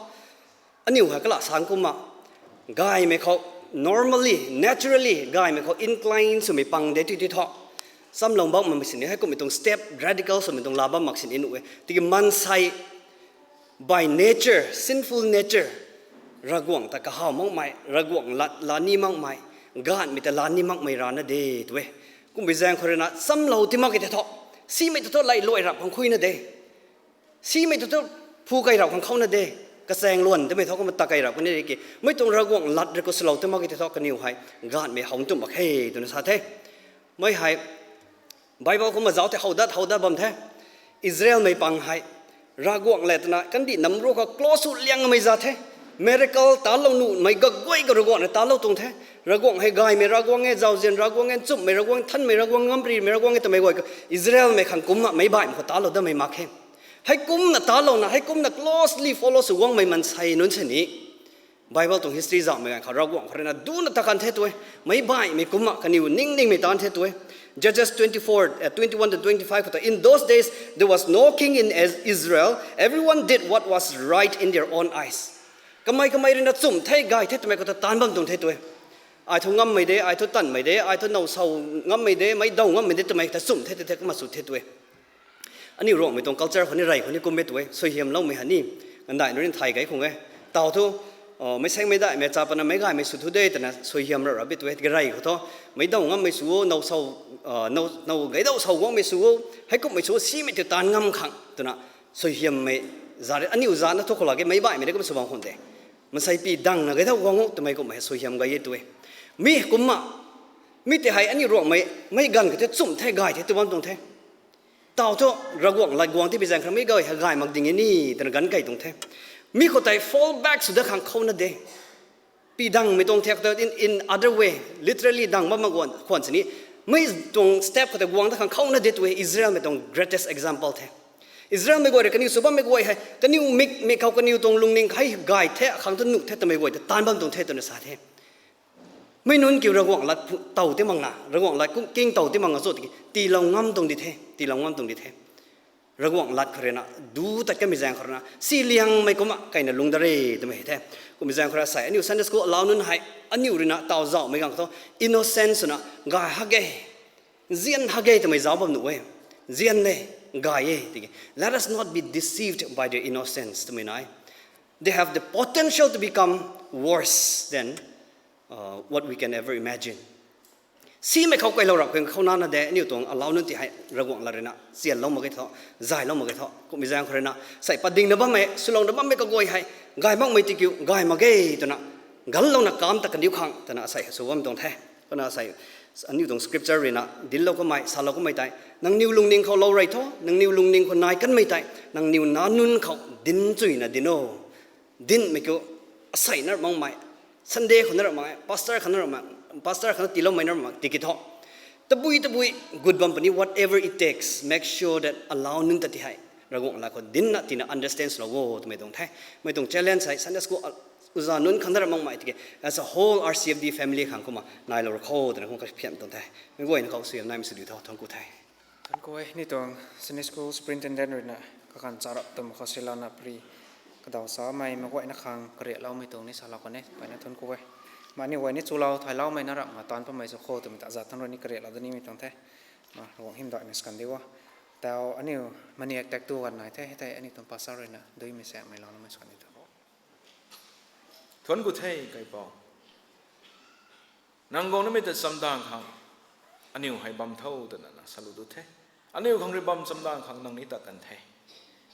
aniu hei kala sang kumna, gaymei khou, normally, naturally, gaymei khou incline swmei pang de ti ti tho. Chamlou bam mak sini, heikummei tuang step, radical swmei tuang laa bam mak sini nuh e. Tiki maansei, by nature, sinful nature, Ravguangc ta kahaw makmei, Ravguangc lat laa ni makmei, gaanhmei ta laa ni makmei rana de tw e. Kummei zaeng khou ruina chamlou ti mak khe ti tho, simei ta thu lailuai rap khang khuina de. Simei ta thu phu kai rap khang khouna de. Kachaeng luan twmei thu kumna ta kai rap kani ri ki, mei tuang Ravguangc lat rui khou swlou tei mak khe ti tho kaniw hei gaanhmei how ntum mak khe twna sa the. Mei hei Bible kumna zauc tei how dat how dat bam the. Israelmei pang hei, Ravguangc le twna kandih nam ru khou close sw liangmei za the. Miracle talou nuhmei kaguay khou Ravguangc rui talou tuang the. Ravguangc hei gaymei Ravguangc e, zauzian Ravguangc e, nchumhmei Ravguangc, nthanmei Ravguangc, ngamrimei Ravguangc e twmei guay khou Israelmei khang kumna meic baihmei khou talou datmei mak khe. Heikumna talouna, heikumna closely follow sw guangmei maansei nunc sini, Bible tuang history zauhmei ganv khou Ravguangc khou ruina duna ta kan the twe. Meic baihmei kumna kaniw ning ningmei taanc the twe. Judges twenty-four, uh, twenty-one to twenty-five khou ta, In those days there was no king in Is- Israel. Everyone did what was right in their own eyes. Kamei kamei ruina chumh the, gay the twmei khou ta taanc bam tuang the twe. Ai thu ngammei de, ai thu tanmei de, ai thu now sau ngammei de, meic daw ngammei de twmei ta chumh the, the, the, kumna sw the twe. Aniu Ruangmei tuang culture khou ni rey khou ni kummei twe, suaihiamloumei ha ni, ngandaih nunc ni thay kei khang e. Tau thu, meic saengmei daihmei cha pana meic gaymei sw thu de twna suaihiam rap rap bi twe, tiki rey khou thu, meic daw ngammei sw o, now sau, now, now gay daw sau guangmei sw o, heikumhmei sw o, simei tu taanc ngam khang twna, suaihiammei, za, aniu zana thu khou lak ge meic baihmei de kum sw bam khang de. Maansei pi dangna gay daw guang o twmei kumhmei suaihiam gay e twe. Mi kumna, mi tei hei aniu Ruangmei, meic ganv khou the chumh the, gay the tw bam tuang the. Tau thu, Ravguangc lat guang ti bi zaeng khou mi gay hei gay mak ding e ni, twna ganv kei tuang the. Mi khou tei fall back sw dat khang khou na de. Pi dangmei tuang thek ta in, in other way, literally dang bam mak guan khwan sini. Mi tuang step khou tei guang dat khang khou na de twe, Israelmei tuang greatest example the. Israelmei guay rui kaniw sw bammei guay hei, kaniw mik, mik khou kaniw tuang lungning hei gay the, khang tu nuh the twmei guay ta taanc bam tuang the twna sa the. Mei nunc kiu Ravguangc lat phu- tow ti makna, Ravguangc lat kum king tow ti makna cho tiki, tiilou ngam tuang di the, tiilou ngam tuang di the. Ravguangc lat khou ruina, du tat kamei zaeng khou ruina, si liangmei kumna kaina lung da re twmei the. Kumei zaeng khou rui asei, aniu Sunday school alau nunc hei, aniu ruina taw zauhmei ganv khou thu, innocence swna, gay hak ge, nzian hak ge twmei zauc bam nuh e, nzian e, gay e, tiki. Let us not be deceived by their innocence twmei nai. They have the potential to become worse than uh, what we can ever imagine. Simei khou kailou rap khang khou na na de, aniu tuang alau nunc ti hei Ravguangc lat ruina, chianlou mak ge tho, zaylou mak ge tho, kumhmei zaeng khou ruina, sei padingna bammei, swlouna bammei kaguay hei, gay makmei ti kiu, gay mak ge twna, ganlouna kam ta kaniw khang twna asei sw bam tuang the. Kumna asei, aniu tuang scripture ruina, dinclou kamei, salou kamei tei, nangniw lungning khou lou rey tho, nangniw lungning khou nai kanmei tei, nangniw nac nunc khou dinc chuyna dinc o. Dinmei kiu, asei na mak mei, Sunday khou na mak mei, pastor khou na mak mei, pastor khou na tiiloumei na mak mei, tiki tho. Tabui tabui, gut bam puni, whatever it takes, make sure that alau nunc ta ti hei, Ravguangc lat khou dincna tina understand swlou o twmei tuang the. Mei tuang challenge hei, Sunday school, uza nunc khang na mak mei tiki, as a whole R C F D family khang kumna nailou ra kho twna kum kaphian tuang the. Mei guayna khou suaihiam naimei sw diu tho, thuanc ku the. Thuanc ku e, ni tuang Sunday School Superintendent ruina kaganv charap twmei khou silouna pri kadaw samei, mei guayna khang kariakloumei tuang ni salou kan e, peyna thuanc ku e. Mani guay ni chulou thayloumei na ramh nga taanc pamei sw kho twmei ta zat thang rui ni kariaklou da nimei tuang the. Ma, Ravguangc hymdaihmei sw kan di o. Tau aniu maniak tak tu ganv nai the, hei tei aniu tuang pastor ruina duimei saekmei lou namei sw kan di tho. Thuanc ku the, Kaipouc. Nang guang namei ta chamdan khang aniu hei bam tho twna nang salou du the. Aniu khang rui bam chamdan khang nang ni tat kan the.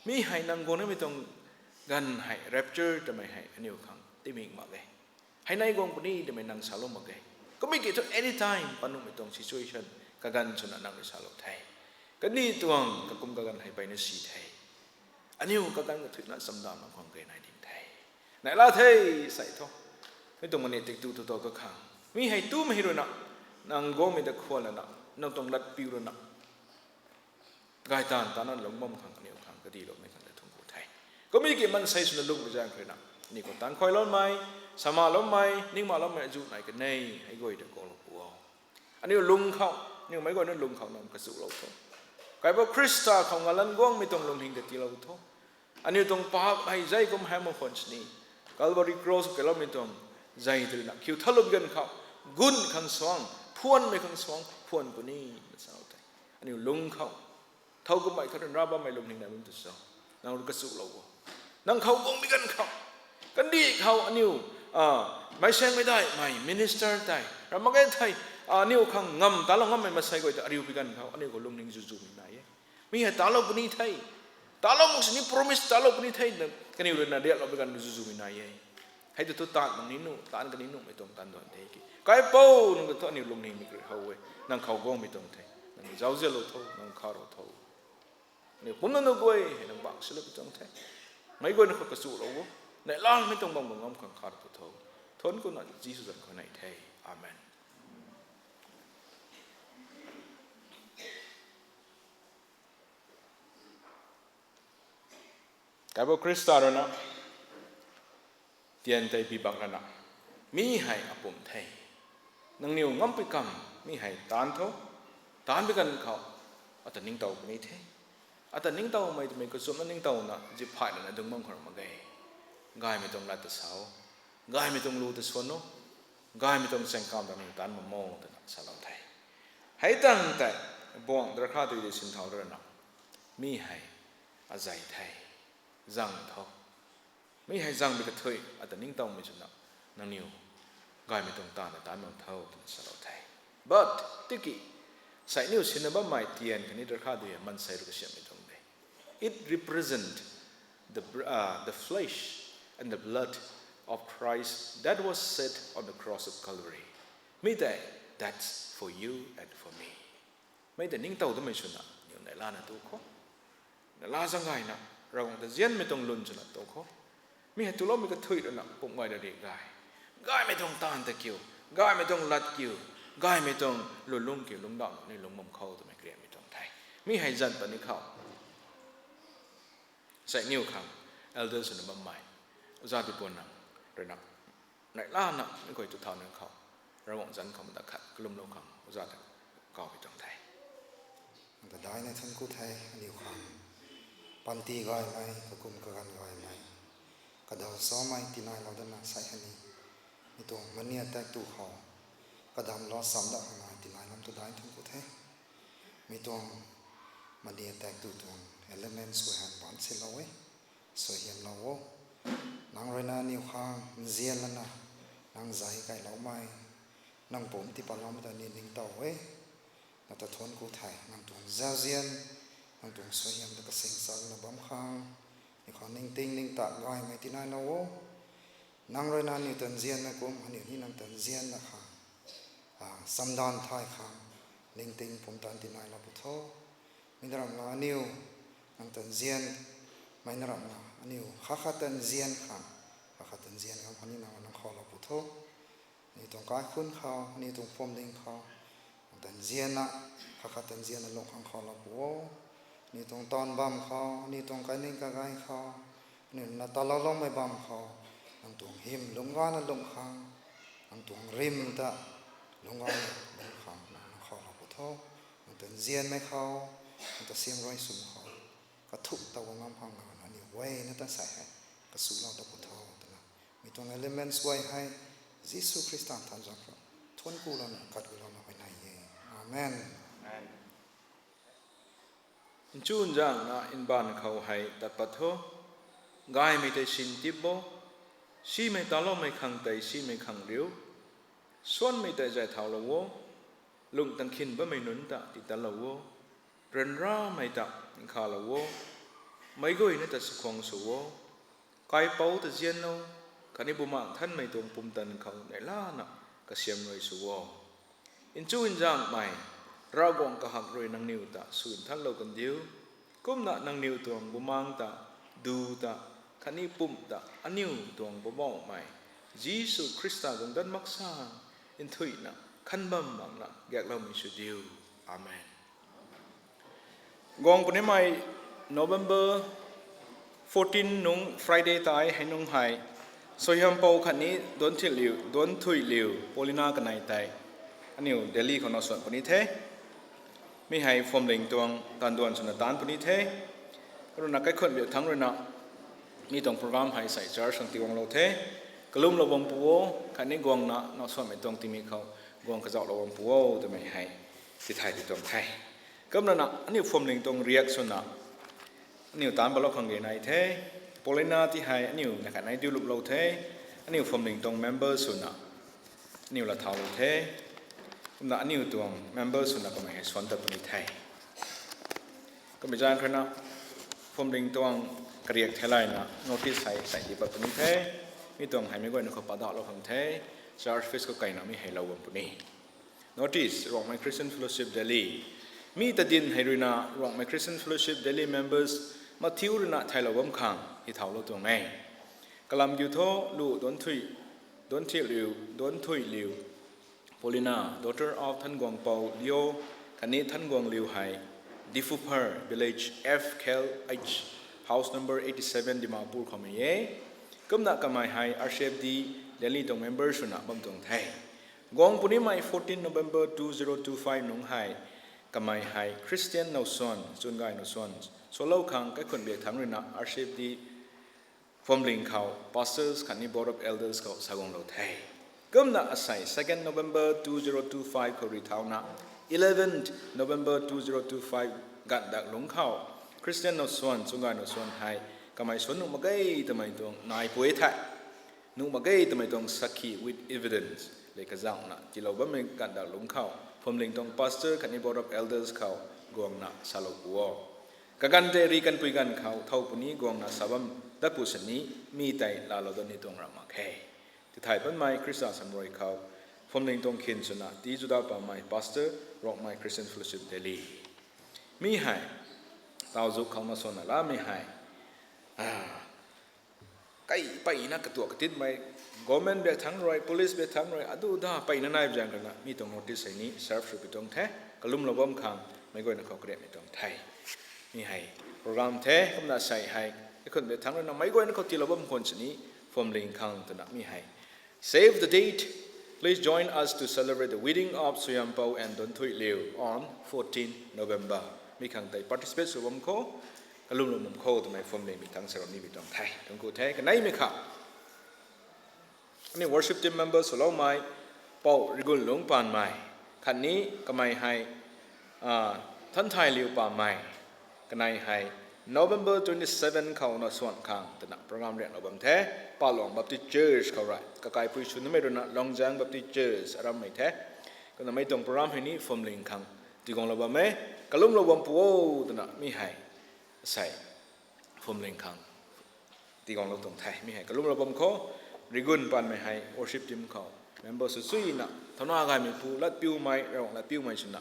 Mi hei nang guang namei tuang ganv hei rapture twmei hei aniu khang timik mak e. Hei nai guang puni twmei nang salou mak e. Kummei ki thu anytime panuhmei tuang situation kaganv swna nang rui salou the. Kaniw tuang kakum kaganv hei peyna si the. Aniu kaganv kathuicna chamdan nang khang kei nai ding the. Neihla the, sei tho. Mi tuang mani tik tu tu tho kakhang. Mi hei tumei hei ruina, nang guangmei ta khwan lana, nang tuang latpiu ruina, gay taanv tana lungc bam khang aniu khang kadiloumei khang ta thuanc ku the. Kummei ki maansei swna lungmei zaeng khou ruina, aniu khou taanc khuayloumei, samaloumei, ningmaloumei azuh nai kan e, hei guay ta kuaklou pu o. Aniu lung khou, aniu meic guayna lung khou nang kachuklou tho. Kaipouc Khrista khou ngalan guangmei tuang lungning ta tiilou tho. Aniu tuang paap hei zei kum hamh mak khwan sini, Calvary Cross kailoumei tuang zei twna khiu thalup ganv khou, gun khang suang, phuanmei khang suang phuan puni, na sa the. Aniu lung khou, thow kummei khat rui ra bammei lungning nai bam tu cho, nang rui kachuklou o. Nang khou guangmei ganv khou, kandih khou aniu, meic saengmei daihmei minister tei ra mak ge thei, aniu khang ngam talou ngammei maansei guay ta ariu pi ganv khou aniu khou lungning zuzumei nai e. Mi hei talou puni the, talou mak sini promise talou puni the, kaniw ruina riaklou pi ganv zuzumei nai e. Hei tu thu taanv nang ni nuh, taanv kani nuhmei tuang taanv duan the ki. Kaipouc nang ta thu aniu lungning mik rui how e, nang khou guangmei tuang the, nang zauzianlou tho, nang kharou tho. Aniu kumna nu guay hei nang bak silou pi tuang the. Meic guayna khou kachuklou o. Neihlamei tuang bam khou ngam khang kharou tho. Thuanc ku na Jisu zanc khou nei the. Amen. Kaipouc Khrista ruina, Tian tei bi bak lana, mi hei apumc the. Nangniw ngampui kam, mi hei taanc tho. Taanc bi kan khou, ata ningtow puni the. Ata ningtowmei twmei kachumna ningtowna zip phay lana dung bam khou mak ge. Gaymei tuang lat ta sa o. Gaymei tuang lu ta suan o. Gaymei tuang chaeng kam ta nang taanc bam o twna salou the. Hei tang tei, buang darkha tei di sin thau rana, mi hei azei the. Zang tho. Mi hei zang bi kathui, ata ningtowmei swna, nangniw gaymei tuang taanv ta taanc bam tho twna salou the. But, tiki, sei niw sinna bammei tian khatni darkha dui hei mansei rui kasiammei tuang de. It represent the, br- uh, the flesh and the blood of Christ that was shed on the cross of Calvary. Mi tei, that's for you and for me. Mi tei ningtow damei swna, niw neihlana tu khou. Neihla zaeng gayna, Ravguangc ta nzianmei tuang lun swna tu khou. Mi hei tuloumei kathui rana pumc gay ra ri gay. Gaymei tuang taanv ta kiu, gaymei tuang lat kiu, gaymei tuang lulung kiu, lungcdauh ni lungc bam khou twmei kariammei tuang the. Mi hei zan puni khou. Sei niw khang, elder swna bammei, oja Dipuanang ruina, neihlana mi khou tu thau nang khou, Ravguangc zanc khou mata khat kalumlou khang oja ta kaw pi tuang the. Kadaina thuanc ku the, aniw khang. Panty gaymei, kakum kaganv gaymei, kadaw samei tinailou dana sei hei ni, mi tuang mania tak tu khou, kadamlou cham dat khang nai tinai lam ta daina thuanc ku the. Mi tuang mania tak tu tuang elements guay hei baan silou e, suaihiamlou o. Nang ruina aniw khang nzian lana, nang zay kailoumei, nang pumc tiipatlou ta ni ningtow e. Nata thuanc ku the, nang tuang zauzian, nang tuang suaihiam ta kasing chakna bam khang, aniw khang ningting ningtak gaymei tinailou o. Nang ruina aniw ta nzianna kum, aniw ni nang ta nzianna khang, a, chamdanv thay khang, ningting pumtan tinailou pu tho. Mi na ramna aniw, nang ta nzian, mei na ramna aniw, khat khat ta nzian khang, khat khat ta nzian khang, khatni nang nang khoulou pu tho. Aniw tuang kaikhunc khou, aniw tuang phuamling khou, nang ta nzianna, khat khat ta nzianna lung khang khoulou pu o. Aniw tuang taanv bam khou, aniw tuang kaining kagay khou, aniw na taloumei bam khou, nang tuang hym lungc gana lung khang, nang tuang rim ta lungc gana lung khang nang nang khoulou pu tho. Nang ta nzianmei khou, nang ta siam rui swm khou, kathuk ta guang ngam khang nang aniw guay na ta sei hei, kasulou ta pu tho twna, mi tuang elements guay hei, Jisu Khrista thanv zang khou, thuanc ku louna, kat ku louna huayney e. Amen. Nchunzaengna mbaanv khou hei tat pat tho, gaymei tei sin tip bo, simei taloumei khang tei simei khang riu, suanmei tei zay thaulou o, lung tangkhin bammei nunc ta titanlou o, ryanramei ta nkhalou o, meic guayna ta sakhwang sw o, kaipouc ta nzian o, khatni Bumaengh Nthanmei tuang pumtan khou neihlana kasiam rui sw o. Nchunzaengmei, Ravguangc kahak rui nangniw ta sw nthanlou kandiu, kumna nangniw tuang Bumaengh ta, Du ta, khatni Pumc ta, aniw tuang Poubauhmei Jisu Khrista tuang dat mak sa, nthuihna, khan bam makna gakloumei sw diu. Amen. Guang punimei November fourteen nung Friday tei hei nungc hei, Suaihiampou khatni Duanthuiliu, Duanthuiliu Paulina kanei tei, aniw Delhi khou na suan puni the. Mi hei phuamling tuang taanduan swna taanc puni the. Ruina kaikhunc biak thangc ruina, mi tuang program hei sei church khang tiiguanglou the. Kalumlou bam pu o, khatni guangna na suanmei tuang tingmik khou guang kazauhlou bam pu o twmei hei tithay ti tuang the. Kumna na aniw phuamling tuang riak swna, aniw taanc patlou khang ge nai the. Paulina ti hei aniw na khat nai diu lupclou the. Aniw phuamling tuang member swna, aniw lat thaulou the. Kumna aniw tuang member swna kamei hei suan tat puni the. Kamei zaeng kharna, phuamling tuang kariak theilayna notice hei sei di pat puni the. Mi tuang hei meic guayna khou padauhlou khang the. Church fees khou kaina mi hei lou bam puni. Notice, Rongmei Christian Fellowship Delhi. Mi ta dinc hei ruina Rongmei Christian Fellowship Delhi members mathiu ruina thaylou bam khang hi thaulou tuang e. Kalam kiu tho, lu Duanthui, Duanthuiliu, Duanthuiliu Paulina, daughter of Thanguangpou Leo, khatni Thanguangliu hei, Diphupher village, F K L H, house number eighty seven, Dimapur khoumei e. Kumna kamei hei R C F D Delhi tuang member swna bam tuang the. Guang punimei fourteen November two zero two five nungc hei kamei hei Christian nowsuan, chun gay nowsuan swlou khang kaikhun biak thangc ruina R C F D Phwamling khou pastors khatni board of elders khou saguanglou the. Kumna asei second November two zero two five khou ri thauna eleventh November two zero two five ganv dak lungc khou Christian nowsuan, chun gay nowsuan hei kamei suan nuh mak ge twmei tuang nai pui the. Nuh mak ge twmei tuang sakhi with evidence le kazauhna tiilou bammei ganv dak lungc khou Phwamling tuang pastor khatni board of elders khou guangna salou pu o. Kaganv tei ri kanpui ganv khou thow puni guangna sa bam dat pu sini mi tei laalou dat ni tuang ram mak khe. Tithay panmei Khrista samruai khou Phwamling tuang khin swna tii zuda pamei pastor, Rongmei Christian Fellowship Delhi. Mi hei tawzuk khou na swanna lamei hei kai peyna katuak katinmei, government biak thangc rui, police biak thangc rui, adu da peyna nai zaeng ruina mi tuang notice hei ni serve sw pi tuang the. Kalumlou bam khang meic guayna khou kariammei tuang the. Mi hei program the. Kumna sei hei kaikhun biak thangc ruina meic guayna khou tiilou bam khwan sini Phwamling khang twna mi hei save the date. Please join us to celebrate the wedding of Suyampou and Donthuiliu on fourteen November. Mi khang tei participate sw bam khou, kalumlou bam khou twmei Phwamling mi thangc sa ram ni pi tuang the. Thuancku the. Kaneimei kha aniu worship team member swloumei Pou Rigunlung Panmei khatni kamei hei Thanthailiu Pamei. Kanei hei November twenty seven khou na swan khang twna program rianlou bam the. Paluang Baptist Church khou rui kakaipui swnimei ruina Longzang Baptist Church arammei the. Kumna mei tuang program hei ni Phwamling khang tiguanglou bam e. Kalumlou bam pu o twna mi hei sei Phwamling khang tiguanglou tuang the. Mi hei kalumlou bam khou Rigun Panmei hei worship team khou member sw suina thauna gaymei pu, latpiumei, Ravguangc latpiumei swna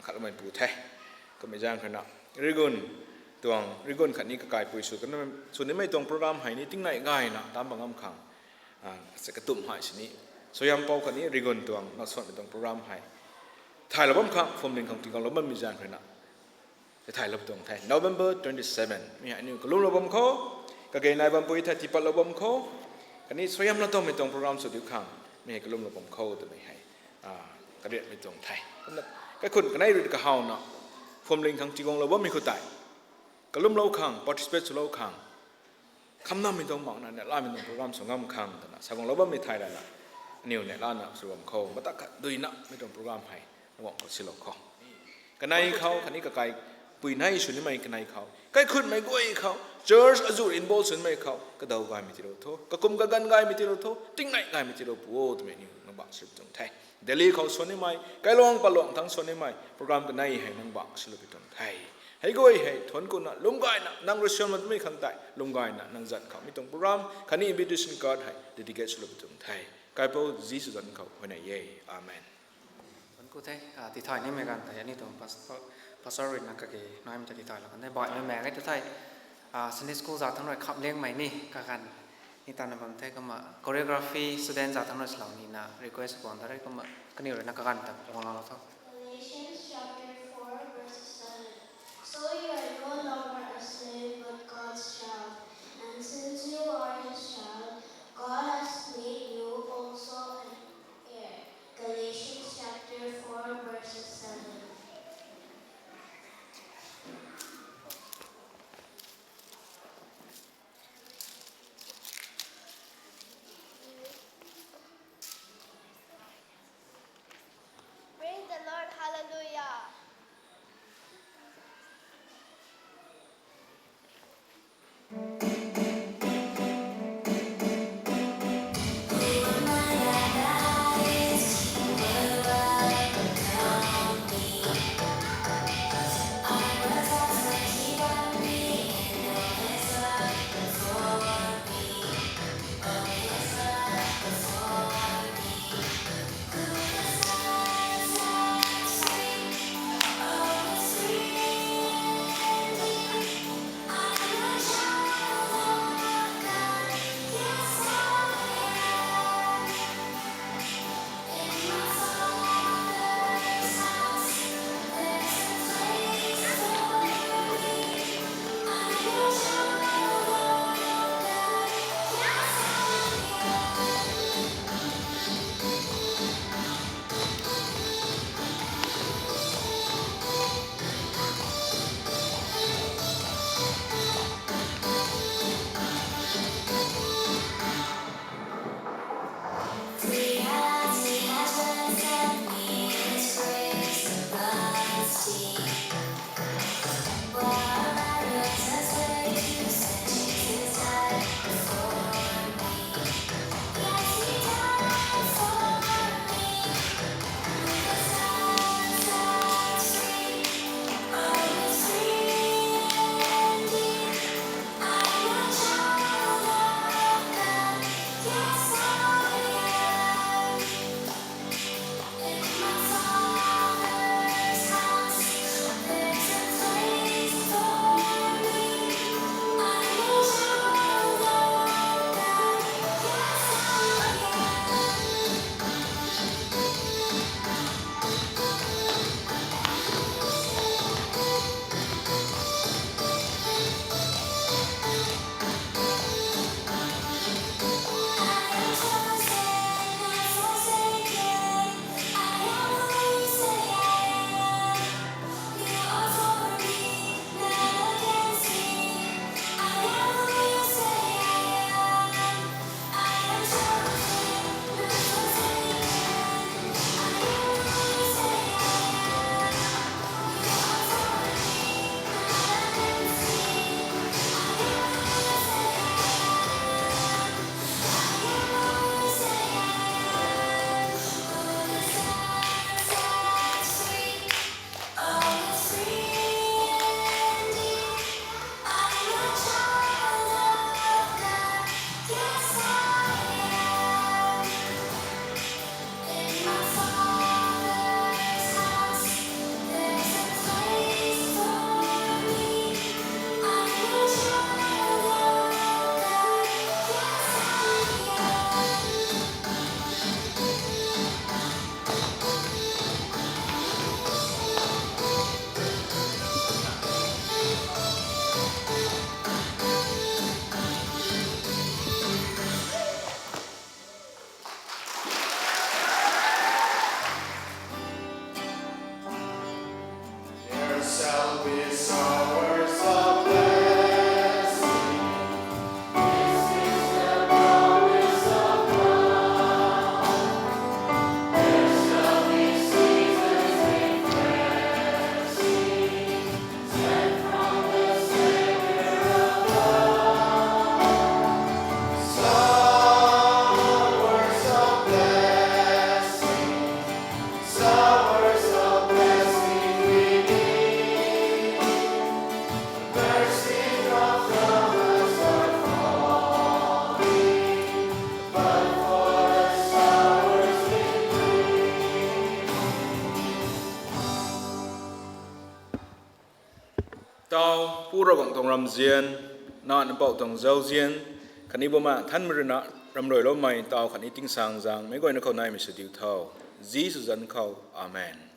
khatloumei pu the. Kummei zaeng khatna Rigun tuang, Rigun khatni kakaipui sw, swnimei tuang program hei ni tingnei gayna tam bam ngam khang se katumh hei sini Suyampou khatni Rigun tuang na swanmei tuang program hei thaylou bam khang Phwamling khang tiguanglou bammei zaeng khatna thaylou tuang the. November twenty seven mi hei aniu kalumlou bam khou, kage nai bam pui the, tipatlou bam khou, khatni Suyam na tuangmei tuang program sw diu khang mi hei kalumlou bam khou twmei hei kariatmei tuang the. Kumna kaikhun kanei rui kahawna Phwamling khang tiguanglou bammei khou tei kalumlou khang, participate swlou khang, khamnammei tuang makna neihlamei tuang program sw ngam khang twna saguanglou bammei thay lana aniu neihlana sw bam khou mata khat duina mi tuang program hei Ravguangc khou silou khou, kanei khou khatni kakaipui nei swnimei kanei khou, kaikhunmei guay khou, church azuh involve swnimei khou kadaw gaymei tiilou tho, kakum kaganv gaymei tiilou tho, tingnei gaymei tiilou pu o twmei aniu nang bak silou pi tuang the. Delhi khou swnimei, kailuang paluang thangc swnimei program kanei hei nang bak silou pi tuang the. Hei guay hei thuanckuna lwm gayna nang rui swanna twmei khang tei lwm gayna nang zanc khou mi tuang program khatni invitation card hei dedicate swlou pi tuang the. Kaipouc Jisu zanc khou huayney e. Amen. Thuancku the. Tithay nimei ganv tei aniu tuang pastor ruina kage naimei ta tithaylou kan the. Baihmei maek e tu thei Sunday school za thangc rui khamliangmei ni kaganv ni tana bam the. Kumna choreography student za thangc rui swlou nina request bam da re. Kumna kaniw ruina kaganv ta guangloulou tho. Galatians chapter four, verses seven. So you are no longer a slave, but God's child. And since you are his child, God has made you also an heir. Galatians chapter four, verses seven. Pu Ravguangc tuang ramzian, Nac Mpouh tuang zauzian, khatni Bumaengh Nthanmei rui na ramruiloumei taw khatni tingsaengzaeng meic guayna khou naimei sw diu tho. Jisu zanc khou, amen.